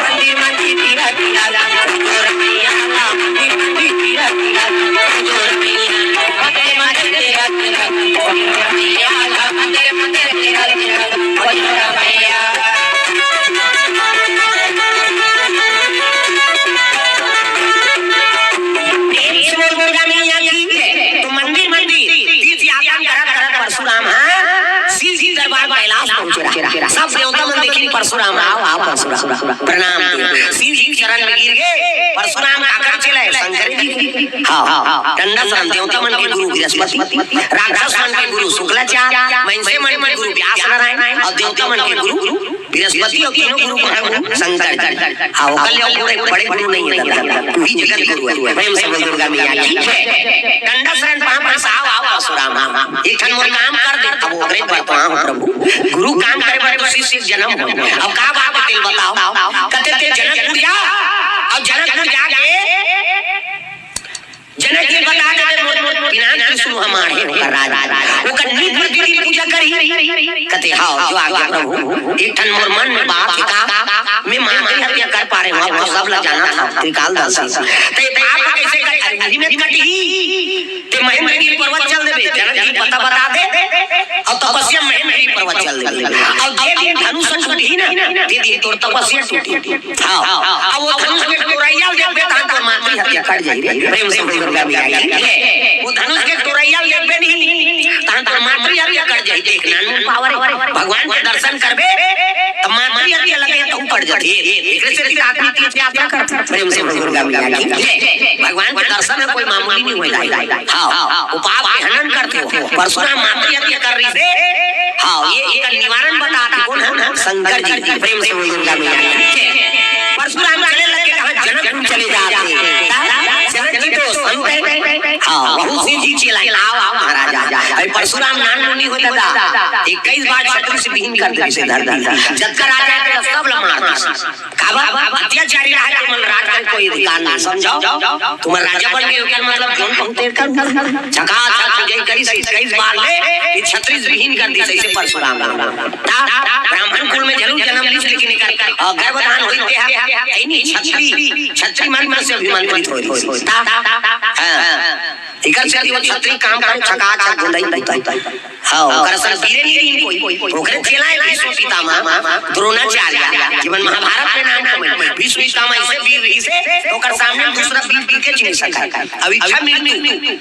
मंदिर, मंदिर, तीरा, तीरा, हो जोर मैया। मंदिर, मंदिर, तीरा, तीरा, हो जोर मैया। मंदिर, मंदिर, तीरा, तीरा, हो जोर मैया। मंदिर, मंदिर, तीरा, तीरा, हो जोर मैया। प्रेम से बोल दुर्गा मैया की जय। त मंदिर मंदिर तीर्थ यात्रा करत करत परसुराम ह शिव जी दरबार कैलाश पहुंचे रहा। सब देवता मन देखिन परसुराम, आओ, आओ परसुराम, प्रणाम। शिव जी के चरण में गिर गे। परसुराम काकर चेला हे? शंकर जी के। हाँ, हाँ, हाँ। डंडा शरण देवता मन के गुरु बृहस्पति, राक्षस मन के गुरु शुक्लाचार्य, मनुष्य मन के गुरु व्यास नारायण अउ देवता मन के गुरु बृहस्पति अउ तीनों गुरु कहाँ गुरु? शंकर जी। हाँ, ओकर ले अउ बड़े, बड़े गुरु नइ हे दादा, उही जगत गुरु हे। प्रेम से बोल दुर्गा मैया की जय। डंडा शरण पाँव परसाव, आओ परसुराम, आओ। एक ठन मोर काम कर दे, अब ओकरे बर तो आओ प्रभु। गुरु काम करे बर तो शिष्य जनम हो। अब का बात हे तेला बताव। कथे ते जनकपुर जा, अउ जनकपुर जाके जनक जी बता देबे, मोर, मोर पिनाक त्रिशूल हमार हे, ओकर राज। ओकर नित प्रतिदिन पूजा करही। कथे, "हाँ, जो आज्ञा प्रभु।" एक ठन मोर मन में बात हे का, मैं मातृ हत्या कर पा रहे हूँ, अब तो सब ला जाना था, त्रिकालदर्शी। ते बात कैसे कर, अरे, वही में कटही। ते महेंद्रगिरी पर्वत चल देबे, जनक जी पता बता दे। तपस्या महेंद्रगिरी पर्वत चल देबे। अउ जे दिन धनुष टूटही ना, ते दिन तोर तपस्या टूटही। हाँ, अब वो धनुष के टोरइया देखबे, तहाँ तोर मातृ हत्या कर जाही रे। प्रेम से बोल दुर्गा मैया की जय। वो धनुष के टोरइया देखबे नहीं, तहाँ तोर मातृ हत्या कर जाही। देख, नानमुन पावर हे। भगवान के दर्शन करबे, त मातृ हत्या लगे, तहूँ पड़ जाथे। एकरे से भी आदमी तीर्थ यात्रा करथे। प्रेम से बोल दुर्गा मैया की जय। भगवान के दर्शन ह कोई मामूली नहीं होय भाई। हाँ, वो पाप के हनन करथे। परशुराम मातृ हत्या कर रहिसे। हाँ, ये एकर निवारण बता दे। कोन ह? शंकर जी। प्रेम से बोल दुर्गा मैया की जय। परशुराम चले लगे, कहाँ? जनकपुर चले जाथे। जनक जी तो संत हे। हाँ, बहुत से जी चिल्लाए, "आओ, आओ महाराज, आओ।" अरे परशुराम नानमुन नहीं होय दादा, इक्कीस बार छतरी से विहीन कर देथे धरती। जतका राजा हे, सब ला मार देथे। काबर? अत्याचारी रहा, तुमन राज कर कोई अधिकार नहीं, समझो। तुमन राजा बन गए, ओकर मतलब जोन पहुंचे कर झकाझक हो जाई करी से इक्कीस बार ले, ये छतरी विहीन कर दी, जैसे परशुराम। ता, ब्राह्मण कुल में जरूर जन्म लीस, लेकिन एकर, अ, गर्भधान होई ते ह, ऐ नहीं, छतरी, छतरी मंत्र से अभिमंत्रित होई। ता, हाँ, एकर से वो छतरी काम करे, झकाझक गोंदई होता। हाँ, ओकर असन वीरे नहीं रहिन कोई। ओकरे चेला हे भीष्म पितामह, द्रोणाचार्य, जीवन महाभारत में नाम कमाए। भीष्म पितामह ऐसे वीर रहिसे, ओकर सामने दूसरा वीर गिर के चिन्ह सका। अब इच्छा मृत्यु,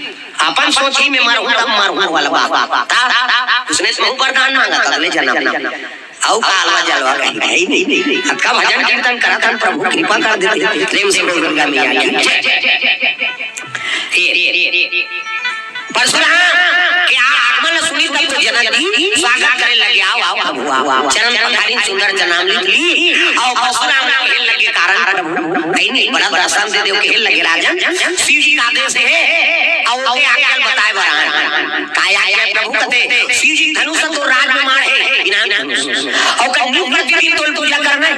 अपन सोच ही में मरहूं तब मरहूं वाला बात। ता, उसने तो वरदान मांगा था अगले जन्म में। अउ कालवा जलवा कहीं है ही नहीं। अतका भजन कीर्तन करत हन, प्रभु कृपा कर देथे। प्रेम से बोल दुर्गा मैया की जय। हे, परशुराम के आगमन सुनी तब तो जनक जी स्वागत करे लगे, "आओ, आओ प्रभु, आओ।" चरण पधारिन सुंदर चरणामृत ली, अउ परशुराम के लगे कारण प्रभु, नहीं, नहीं, बड़ा दर्शन दे देव, कहे लगे, "राजन, शिव जी का आदेश हे, अउ ओके आज्ञा बताए बर आए।" काय आज्ञा प्रभु कथे, "शिव जी धनुष तो राज में मार हे, बिना धनुष। अउ कन्यू प्रतिदिन तोल पूजा करना हे।"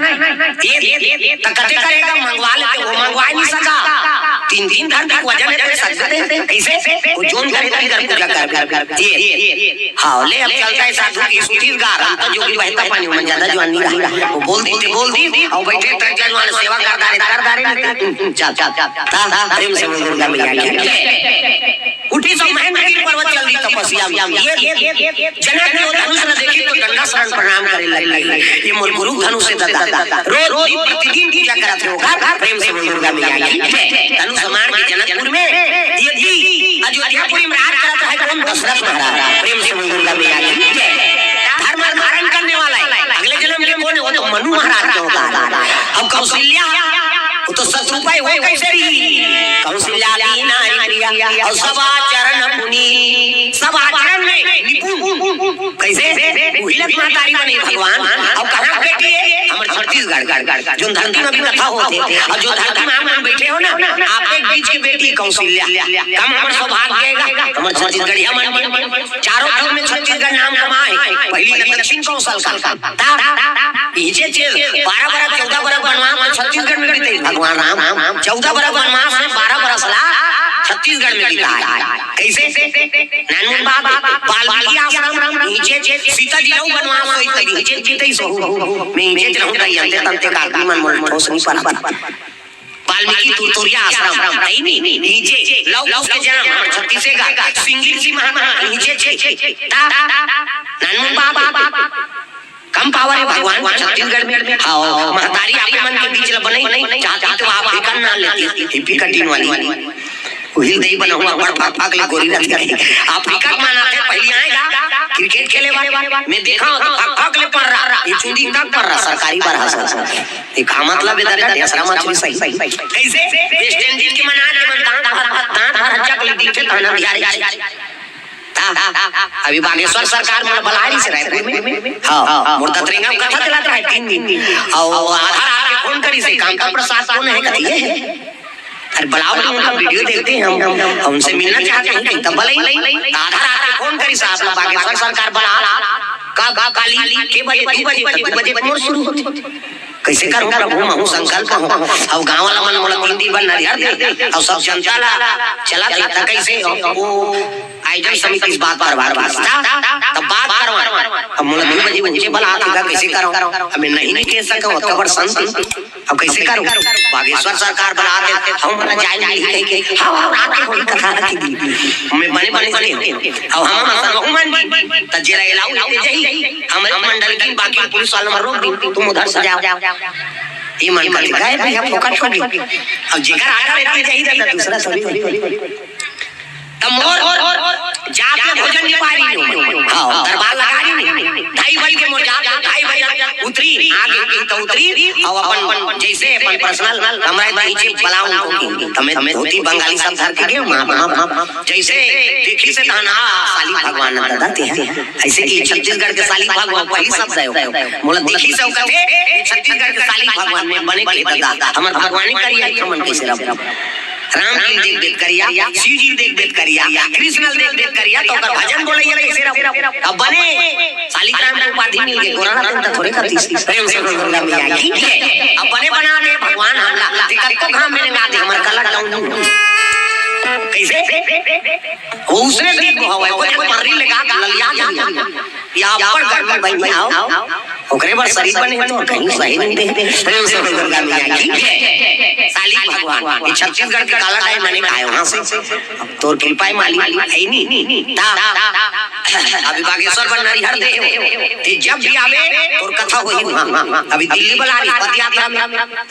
ये, ये, ये, त कते करेगा, मंगवा लेते, वो मंगवा नहीं सका। तीन, तीन धरती के वजन हे, तो सक देते। कैसे? वो जोन करे, तो इधर पूजा कर, कर, कर। ये, ये, ये। हाँ, ले अब चलता है साधु की सुधीर गा, हम तो जोगी बहता पानी में ज्यादा जवान नहीं रहा। वो बोल दी, बोल दी, और बैठे तक जवान सेवा कर डारे, कर डारे, चल, चल, चल। ता, ता, प्रेम से बोल दुर्गा मैया की जय। उठी सब महेंद्रगिरी पर्वत चल दी तपस्या में। ये, ये, ये, जनक ने वो धनुष न देखी तो दंडासन प्रणाम करे लग गई। ये मोर गुरु धनुष हे दादा। रोज, रोज प्रतिदिन पूजा करत रहो। प्रेम से बोल दुर्गा मैया की जय। धनुष मार के जनकपुर में ये दी। अयोध्यापुरी में राज करत हे कोन? दशरथ महाराज। प्रेम से बोल दुर्गा मैया की जय। धर्म धारण करने वाला हे। अगले जन्म के कोन हे? वो तो मनु महाराज के अवतार हे। अब कौशल्या, वो तो सतरूपा हे, वो कैसे रही? कौशल्या दी नारी प्रिया, अउ सब आचरण पुनीत, सब आचरण में निपुण। कैसे? उहिलत महतारी बने भगवान। अब कहाँ के बेटी हे? हमर छत्तीसगढ़। जोन धरती में अभी कथा होत हे, अउ जो धरती में हम बैठे हो ना, आप एक बीच की बेटी कौशल्या। कम हमर सौभाग्य हे, हमर छत्तीसगढ़िया मन के। चारों तरफ में छत्तीसगढ़ नाम कमाए, पहली दक्षिण कौशल का। ता, इहिंचे चे, बारह बरस, चौदह बरस बनवास में छत्तीसगढ़ में बीते भगवान राम, चौदह बरस बनवास में बारह बरस ला छत्तीसगढ़ में बिताए। कैसे? नानमुन बात, वाल्मीकि आश्रम, इहिंचे चे, सीता जी रहू बनवास होई तब इहिंचे चे तई सहू। मैं इहिंचे चे रहूं तई अंते तंते का आदमी मन मोल ठोस नहीं पड़ा। वाल्मीकि तुरतुरिया आश्रम, नहीं, नहीं, इहिंचे, लव कुश के जन्म, हमर छत्तीसगढ़, सिंगिर जी महात्मा, इहिंचे चे, ता, नानमुन बात, कम पावर हे भगवान छत्तीसगढ़ में। हाँ, महतारी आप मन के बीच ल बनई, चाहती तो अफ्रीकन ना लेती, हिप्पी कटिंग वाली। उहिल दई बना हुआ बड़ फक फक ले गोरी रथ गई। अफ्रीका के माना थे पहली आएगा, क्रिकेट खेले वाले। मैं देखा हूँ तो फक फक ले पर रहा, ये चुंदी तक पर रहा, सरकारी बरहा सर। ये का मतलब हे दादा, ढेसरा मछली सही। कैसे? वेस्ट इंडीज के मना के मन दांत भर, दांत भर हच्चा को ले दीठे ताना बिहारी। ता, अभी बागेश्वर सरकार मोला बलाए रहिस रायपुर में। हाँ, मोर दतरेंगा में कथा चलत रहे तीन दिन। अउ आधा रात के फोन करिस, कामता प्रसाद कोन हे कहिए। अरे बुलाओ ना, उनका वीडियो देखते हैं हम, हम उनसे मिलना चाहते हैं, कहीं तब बुलाई। आधा रात के फोन करिस, आप लोग बागेश्वर सरकार बुला, का, का, काली, के बजे, दू बजे, दू बजे मोर शुरू होथे। कैसे करूं प्रभु, महू संकल्प हूं। अब गांव वाला मन मोला तीन दिन बर नरियर दे, अब सब जनता ला चला जाता कैसे हो? वो आयोजन समिति इस बात पर बात करता, तब बात करवा। अब मोला दू बजे उठे बला आथे, कइसे करव? अब मैं नहीं निकल सकव, ओतका बड़ संत। अब कइसे करव? बागेश्वर सरकार बला आथे, हम मन जाए नहीं कहिके, हाँ, हाँ, रात के होई कथा रखी दी। मैं बने, बने, बने। अब हम, हम, हम, हम, त जेला एलाऊ लेके जाही, हमरे मंडल की बाकी पुलिस वाला मन रोक दी, तुम उधर से जाओ। ये मन करके गए भैया, फोकट हो गई। अब जेकर आटा लेके जाही, दादा, दूसरा थोड़ी। त मोर जात ले भोजन नहीं पारी। हाँ, दरबार लगा दी। ढाई बज के मोर जात ले ढाई बजे उतरी, आगे की तो उतरी, अउ अपन जइसे अपन पर्सनल कमरा के नीचे बलाऊं उनको की। तमे धोती बंगाली सब धर के गए, माँ, माँ, माँ, माँ। जइसे देखिस तहन, हाँ, साली भगवान न दादा ते हैं। अइसे कि छत्तीसगढ़ के साली भगवान वही सब दे। मोला देखिस कथे, छत्तीसगढ़ के साली भगवान में बने के दादा, हमर भगवानी करिया, हमन कइसे रहो? राम जी ल देख देख करिया, शिव जी ल देख देख करिया, कृष्ण ल देख देख करिया, त ओकर भजन बोलइया कइसे रहो? अब बने, सालिग्राम के उपाधि मिल गे, गोरा रतन त थोरे करतिस। प्रेम से बोल दुर्गा मैया की जय। अब बने बना दे भगवान हमला, ते कतको घाम में रेंगा दे, हमर कलर डाउन नहीं हो। कइसे? वो उसने देख को हवा, वो जब पर्री लगा के ललिया जाए। या अब्बड़ गर्मी बहिनी, आओ। ओकरे बर शरीर बने हे तो कहीं सही नहीं दे। प्रेम से बोल दुर्गा मैया की जय। साली भगवान, ये छत्तीसगढ़ के काला डाय माने खाए वहां से। तोर कृपा हे मालिक, है नी। ता, अभी बागेश्वर बर नरिहर दे। ते जब भी आवे, तोर कथा होही वहां। अभी दिल्ली बला रही पदयात्रा में।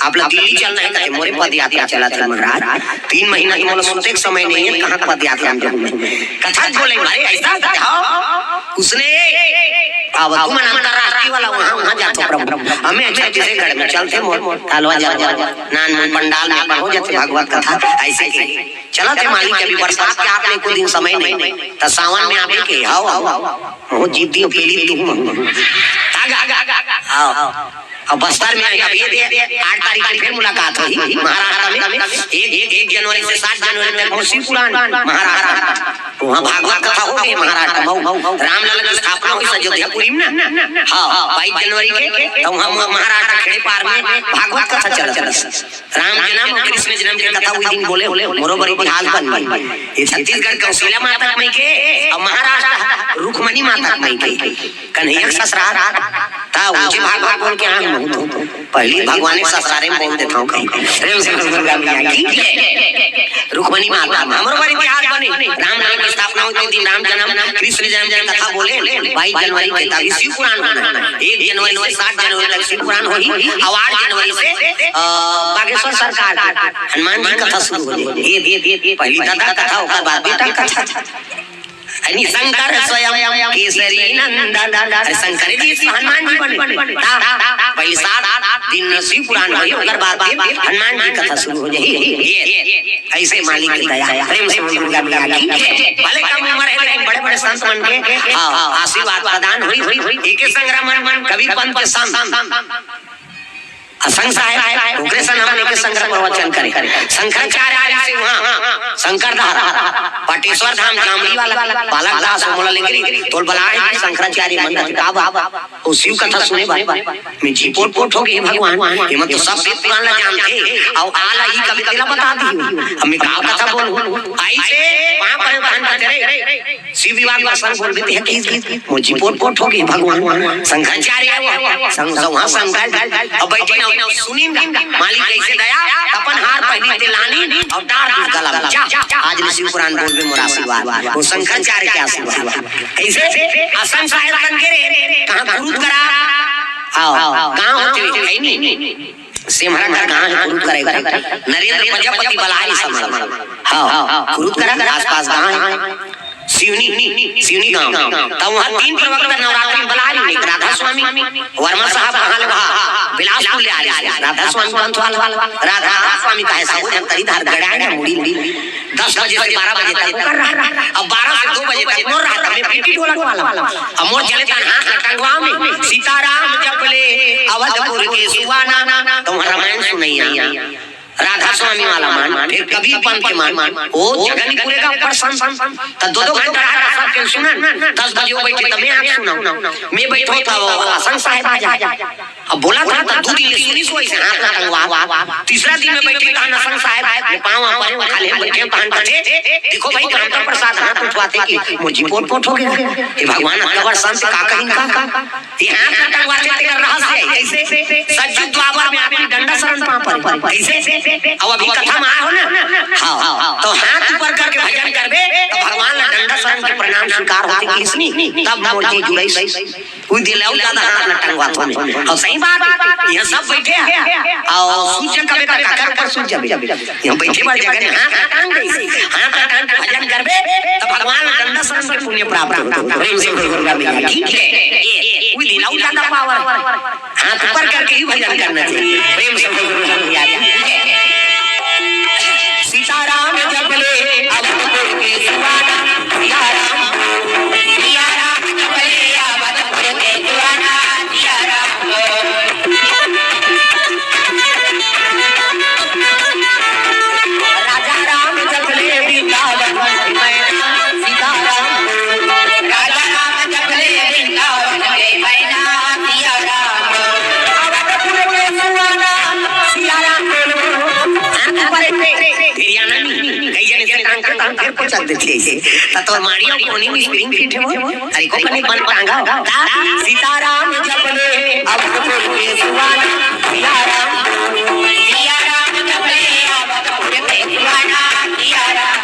आप लोग दिल्ली चलना हे, कहे, मोरे पदयात्रा चलत हे महाराज। तीन महीना के मोला सुते के समय नहीं हे, कहाँ पदयात्रा में जाऊँ मैं? कथा बोले, अरे ऐसा कथा हो? उसने, अब तुम अंतर्राष्ट्रीय वाला वहाँ, वहाँ जाते हो प्रभु। हमें अच्छा छत्तीसगढ़ में चलते मोर, कालवा जा, नान मन पंडाल में पढ़ो जाते भागवत कथा, ऐसे के। चलत हे मालिक, अभी बरसात के आपने कुछ दिन समय नहीं, त सावन में आवे के, हाव, हाव, हाव। बहुत जिद्दी हो, पहली तुम। आगा, आगा, आगा, आगा। हाव। अब बस्तर में अभी ये दे, आठ तारीख के फिर मुलाकात होही महाराष्ट्र में। एक, एक, एक जनवरी से सात जनवरी तक मोर शिव पुराण महाराष्ट्र। वहाँ भागवत कथा होगे महाराष्ट्र में। रामलला की स्थापना होइस अयोध्यापुरी में ना। हाँ, बाईस जनवरी के, त वहाँ महाराष्ट्र खेड़े पार में भागवत कथा चलत रहिस। राम जनम अउ कृष्ण जनम के कथा उही दिन बोले, मोरो बर इतिहास बन गे। ये छत्तीसगढ़ कौशिला माता के मइके, अउ महाराष्ट्र रुक्मणी माता के मइके। कन्हैया के ससुरार, त ऊंचे भागवत बोल के आए हम तो। पहली भगवान के ससुरारे में बोल देथंव कहीं। प्रेम से बोल दुर्गा मैया की जय। रुक्मणी माता, हमरो बर इतिहास बने। रामलला की स्थापना होइस दिन राम जनम, कृष्ण जनम के कथा बोले, बाईस जनवरी के, तभी शिव पुराण होना। एक जनवरी से सात जनवरी तक शिव पुराण होही, अउ आठ जनवरी से, अ, बागेश्वर सरकार के हनुमान जी कथा शुरू हो जाही। ये, ये, ये, ये पहली दादा कथा, ओकर बाद बेटा कथा। यानी शंकर स्वयं केसरी नंदन। अरे शंकर जी से हनुमान जी बने। ता, पहले सात दिन शिव पुराण होही, ओकर बाद फिर हनुमान जी कथा शुरू हो जाही। ये, ये, ऐसे मालिक के दया, प्रेम से बोल दुर्गा मैया की। भले कम उम्र हे, लेकिन बड़े-बड़े संत मन के, हाँ, आशीर्वाद प्रदान होई, होई, होई। एके संग रमन, कबीर पंथ के संत। आ संग साहेब, ओकरे संग हमन एके संग प्रवचन करे। शंकराचार्य आरिस हे वहाँ, शंकर धाम, पाटेश्वर धाम, जामली वाला, बालक दास, मोला लेके रही, तोल बलाए हे शंकराचार्य मन का बाबा। ओ शिव कथा सुने बर। मैं जी पोट पोट हो गे भगवान, एमन तो सब वेद पुराण ला जानथे, अउ आला ई कविता ला बता दी। अब मैं का कथा बोलूं? अइसे वहां पर भगवान कहते रहे, शिव विवाह का संग बोल देते हैं कि मोर जी पोट पोट हो गे भगवान, शंकराचार्य हे वो, संग, वहां शंकर, अब बैठी ना, सुनी ना, मालिक कइसे दया, अपन हार पहनी ते लानी, अउ डार दूध गला में, जा, आज ले शिव पुराण बोलबे मोर आशीर्वाद, वो शंकराचार्य के आशीर्वाद। कइसे? आ संग साहेब बन के रे, कहाँ कुरुद करा? आओ, कहाँ होते हो? है नहीं। सेमहरा घर कहाँ हे? कुरुद करा हे। नरेंद्र प्रजापति बलारी समाज। हाँ, कुरुद करा आसपास कहाँ हे? सिवनी, सिवनी गांव। त वहाँ तीन प्रवक्ता नवरात्रि में बलारी, एक राधा स्वामी, वर्मा साहब कहाँ ले वहाँ, बिलासपुर ले आरिस हे। राधा स्वामी पंथ वाला, राधा स्वामी कहे सब जन तरी धार गड़ा हे ना मुड़ी, मुड़ी। दस बजे से बारह बजे तक वो कर रहा है। अब बारह से दो बजे तक मोर रहा, तब मैं पीटी ढोलक वाला। अब मोर चले तन हाथ टंगवा में, सीताराम जप ले, अवधपुर के सुवाना, तो वहाँ रामायण सुनैया। राधा स्वामी वाला मन, फिर कबीर पंथ के मन, वो जगह नहीं पूरेगा, अब्बड़ संत। त दो दो घंटा राधा सबके सुनन, दस बजे वो बैठे, त मैं आके सुनंव। मैं बैठों त वो आसन साहेब आ जाय। अब बोलथे त दू दिन ले सुनिस, वइसे हाथ ला टंगवा। तीसरा दिन मैं बैठे, त आसन साहेब, मैं पाँव परे, वो खाली बैठे, तहन कथे, "देखो भाई, कामता प्रसाद हाथ उठवाथे कि मोर जी पोट पोट हो गे। हे भगवान, अतका बड़ संत का कहिन का?" ये हाथ ला टंगवाथे, तेकर रहस्य हे। कइसे? सतयुग द्वापर में आदमी डंडा शरण पाँव परे। कइसे? अब अभी कथा में आय हो ना? हाँ, हाँ। त हाथ ऊपर करके भजन करबे, त भगवान ला डंडा शरण के प्रणाम स्वीकार होथे, किसनी? तब मोर जी जुड़ाइस। कोई दिलाऊ ज्यादा हाथ ला टंगवाथों मैं। अउ सही बात हे, इहाँ सब बैठे हे। अउ सूत जाबे त काकर ऊपर सूत जाबे? इहाँ बैठे बर जगह नहीं, हाथ ला टांग दे। हाथ ला टांग के भजन करबे, त भगवान ला डंडा शरण के पुण्य प्राप्त होथे। प्रेम से बोल दुर्गा मैया की जय। ये, ये, कोई दिलाऊ ज्यादा पावर। हाथ ऊपर करके ही भजन करना चाहिए। प्रेम से बोल दुर्गा मैया की जय। सीताराम जप ले अवधपुर के सुहाना, सियाराम, सियाराम जप ले अवधपुर के सुहाना, सियाराम। राजा राम जप ले वृंदावन के मैना, सीताराम। राजा राम जप ले वृंदावन के मैना, सियाराम। अवधपुर के सुहाना, सियाराम। हाथ ऊपर करके, फिर या नहीं, कई जने से टांग के, टांग के फिर पहुंचा देथे। त तोर माड़िया कोनी में spring fit हे वो। अरे को कनी बन टांगा। सीताराम जप ले अवधपुर के सुहाना, सियाराम। सियाराम जप ले अवधपुर के सुहाना, सियाराम।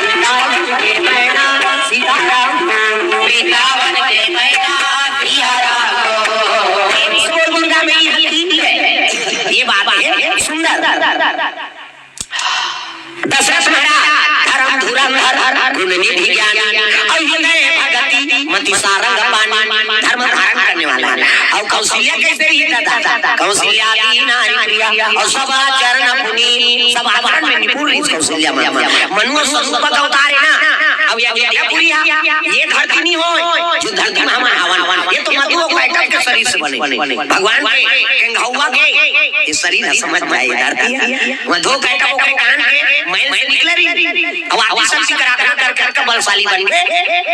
वृंदावन के मैना सीताराम, वृंदावन के मैना सियाराम। बोल दुर्गा मैया की जय। ये बात हे सुंदर। दशरथ महाराज धर्म धुरंधर गुण निधि ज्ञानी अउ हृदय भगति मति सारंग पानी, धर्म धारण करने वाला हे। अउ कौशल्या कइसे रहिस दादा? कौशल्या अति नारी प्रिया अउ सब आचरण पुनीत, सब आचरण में निपुण रहिस कौशल्या माता। मनु अउ स्वरूप के अवतार हे ना। अब ये अयोध्यापुरी हे, ये धरती नहीं होय, जो धरती में हमन हवन, ये तो मधु अउ कैटभ के शरीर से बने। भगवान के केंघौवा के ये शरीर हे, समझ में आय, ये धरती हे। मधु कैटभ ओकरे कान के मैल से निकले रहिस। अब आदि शक्ति के आराधना करके अतका बलशाली बन गे,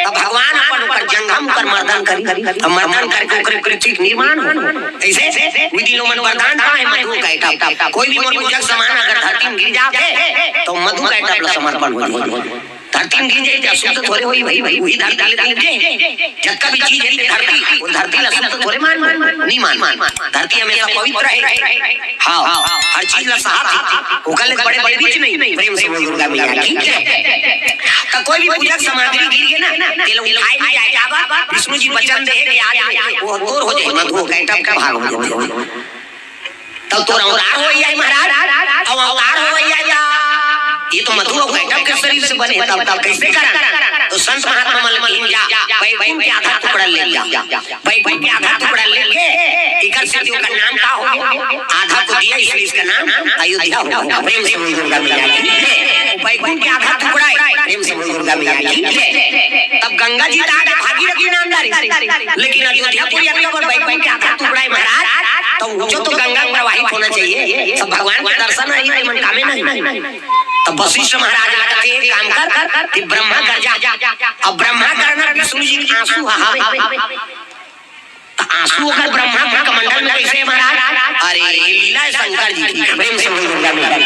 त भगवान अपन ओकर जंघम ओकर मर्दन करिस, अउ मर्दन करके ओकरे पृथ्वी के निर्माण हो। अइसे विधि ले ओमन वरदान पाए मधु कैटभ। कोई भी मोर पूजा के समान अगर धरती में गिर जाथे, त मधु कैटभ ला समर्पण हो जाय। धरती में गिर जाय त अशुद्ध थोरे होही भाई, भाई, वही धरती ले गिर जाय। जतका भी चीज हे धरती, वो धरती ला अशुद्ध थोरे मान, नहीं मान। धरती हमेशा पवित्र हे। हाँ, हर चीज ला सहत हे। ओकर ले बड़े बड़े बीच नहीं। प्रेम से बोल दुर्गा मैया की जय। त कोई भी पूजा सामग्री गिर गे ना, तेला उठाय नहीं जाय, काबर? विष्णु जी वचन दे हे कि आज वो तोर हो जाय, मधु अउ कैटभ के भाग हो जाय। तब तोर अवतार होवइया हे महाराज, अउ अवतार होवइया हे। ये तो मधु अउ कैटभ के शरीर से बने, तब, तब कइसे करन? त संत महात्मा मन ल कहिन जा, बैकुंठ के आधा टुकड़ा ले जा। बैकुंठ के आधा टुकड़ा लेके एकर सेती ओकर नाम का हो गे? आधा को दिया, इसलिए इसका नाम अयोध्या हो गया। प्रेम से बोल दुर्गा मैया की जय। बैकुंठ के आधा टुकड़ा हे, प्रेम से बोल दुर्गा मैया की जय। तब गंगा जी त आगे भागीरथी नाम धारी, लेकिन अयोध्यापुरी अतका बड़ बैकुंठ के आधा टुकड़ा हे महाराज, त ऊंचो तो गंगा प्रवाहित होना चाहिए। तब भगवान के दर्शन हे, ये मन कामे नहीं। तब वशिष्ठ महाराज ला कथे, "एक काम कर, कि ब्रह्मा कर जा।" अब ब्रह्मा करना विष्णु जी के आंसू हवे। त आंसू अगर ब्रह्मा के कमंडल में कइसे हे महाराज? अरे, लीला हे शंकर जी की। प्रेम से बोल दुर्गा मैया की।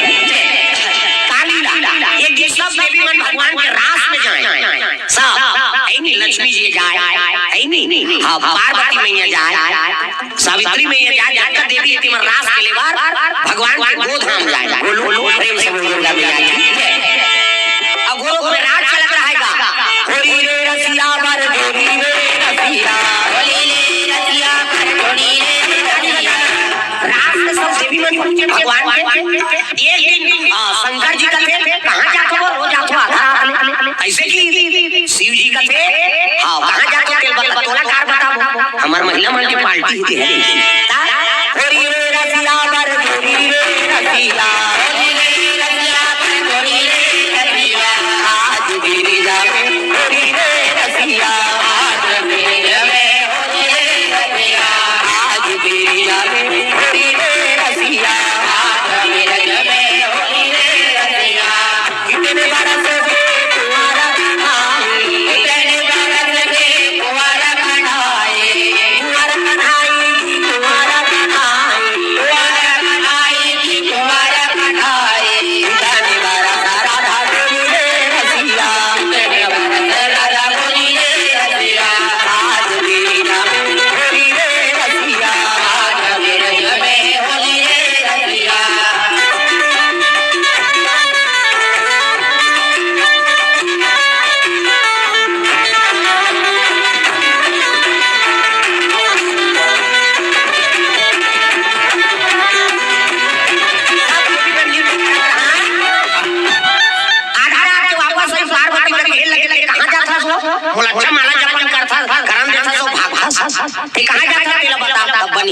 का लीला? एक दिन सब देवी मन भगवान के रास में जाय। सब, हे नहीं, लक्ष्मी जी जाय, हे नहीं, हाँ, पार्वती मैया जाय, सावित्री मैया जाय, जतका देवी हे तेमन रास खेले बर भगवान के गोधाम जाय। बोलो, प्रेम से बोल दुर्गा मैया की जय। अब गोलोक में राज चलत रहेगा। होली रे रसिया बर जोड़ी रे रसिया। होली रे रसिया बर जोड़ी रे रसिया। रास में सब देवी मन पहुंचे भगवान के। एक दिन, आ, शंकर जी कथे, "कहाँ जाथो वो? रोज आथो आधा आने।" अइसे कि शिव जी कथे, "हाँ, कहाँ जाथो तेल बता, तोला कार बताबो।" हमर महिला मन के पार्टी हे। ता, होरी रे रसिया बर जोरी रे रसिया। होरी रे रसिया बर जोरी रे रसिया। आज गिरी जावे। आधा रात के वापस आई, पार्वती के घेर लगे, लगे, "कहाँ जात हस वो?" बोला, "अच्छा, माला जपन करथस, करन देथस, वो भागथस। ते कहाँ जात हस, तेला बता, तब बनी।"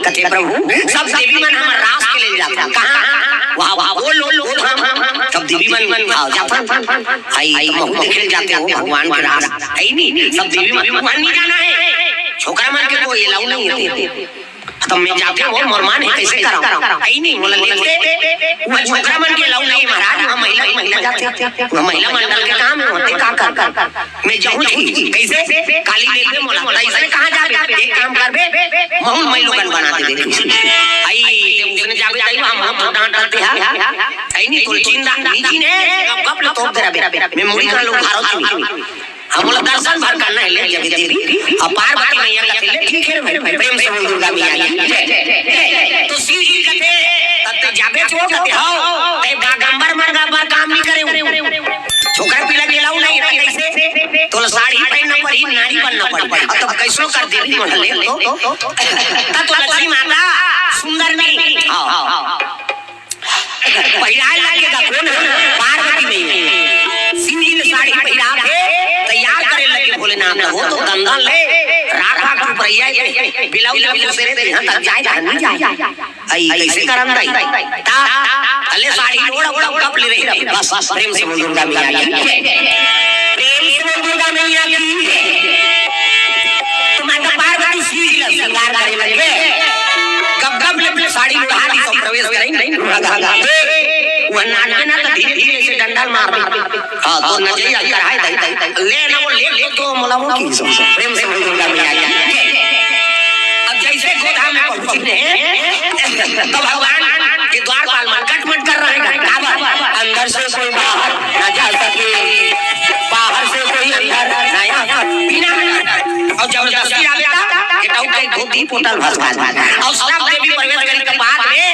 कथे, "प्रभु, सब देवी मन हमर रास के ले जात हस।" कहाँ? वहाँ, वहाँ, वो लो, लो, हाँ, हाँ, हाँ। सब देवी मन, हाँ, जात हस। आई, तुम देखे जाते हो, भगवान के रास। आई नहीं, सब देवी मन, भगवान नहीं जाना है। छोकरा मन के कोई अलाउ नहीं है। तब मैं जाके वो मोर मान हे, कैसे कराऊं? आई नहीं, बोला, "लेते।" वो छोकरा मन के अलाउ नहीं महाराज, वहाँ महिला, महिला जाते, वहाँ महिला मंडल के काम है, वहाँ का कर, कर। मैं जाऊँ थी, कैसे? काली लेते मोला, तो इसने कहाँ जाबे? एक काम करबे, महूँ मई लोगन बना दे दे। आई, उसने जाबे, ताई, हम, हम डांट डालते हैं। आई नहीं, तो चिंता, निजी ने, गप, गप, लो, तो तेरा बे। मैं मुड़ी का लोग भारत में। हम बोला, "दर्शन भर करना है, ले जगह देवी।" अब पार्वती मैया का ले, "ठीक है रे भाई, प्रेम से बोल दुर्गा मैया की जय।" जय। तो शिव जी कहते, "तब ते जाबे छो?" कहते, "हो।" "ते बागंबर मन का बार काम नहीं करे हो। छोकरा पीला गेलाऊ नहीं, तो कैसे? तो साड़ी पहनना पड़ी, नारी बनना पड़ी। अब तब कैसो कर देवी मन ले तो, तो, तो, तब तो लक्ष्मी माता सुंदर नहीं।" हाँ, हाँ, हाँ। पहिराए लगेगा कोन? पार्वती मैया। शिव जी ने साड़ी पहिरा के तैयार करे लगे भोलेनाथ ला। वो तो दंदन ले, राख राख के उपरैया के, ब्लाउज ला दूसरे दे, यहाँ तक जाए, तक नहीं जाए। आई, कैसे करम दाई? ता, अले साड़ी ओढ़, गप, गप ले रही। बस, बस, प्रेम से बोल दुर्गा मैया की। प्रेम से बोल दुर्गा मैया की। तो माता पार्वती शिव जी ला श्रृंगार करे लगे। गप गप ले साड़ी ओढ़ा दी, सब प्रवेश करे, नहीं, नहीं, ओढ़ा दी। वो नाचबे ना तो धीरे धीरे से डंडा मार दे। हाँ, तो नचैया चढ़ाए दे, दे, दे। ले ना वो ले, ले तो मोला वो की सो, सो। प्रेम से बोल दुर्गा मैया की। अब जैसे गोधा में पहुंची ने, तो भगवान के द्वारपाल मन कटमट कर रहे हैं। काबर? अंदर से कोई बाहर ना जा सके, बाहर से कोई अंदर ना आ सके। बिना और जबरदस्ती आ बेटा, ये डाउट का एक धोती पोटल भस भस भस। और सब देवी प्रवेश करे के बाद में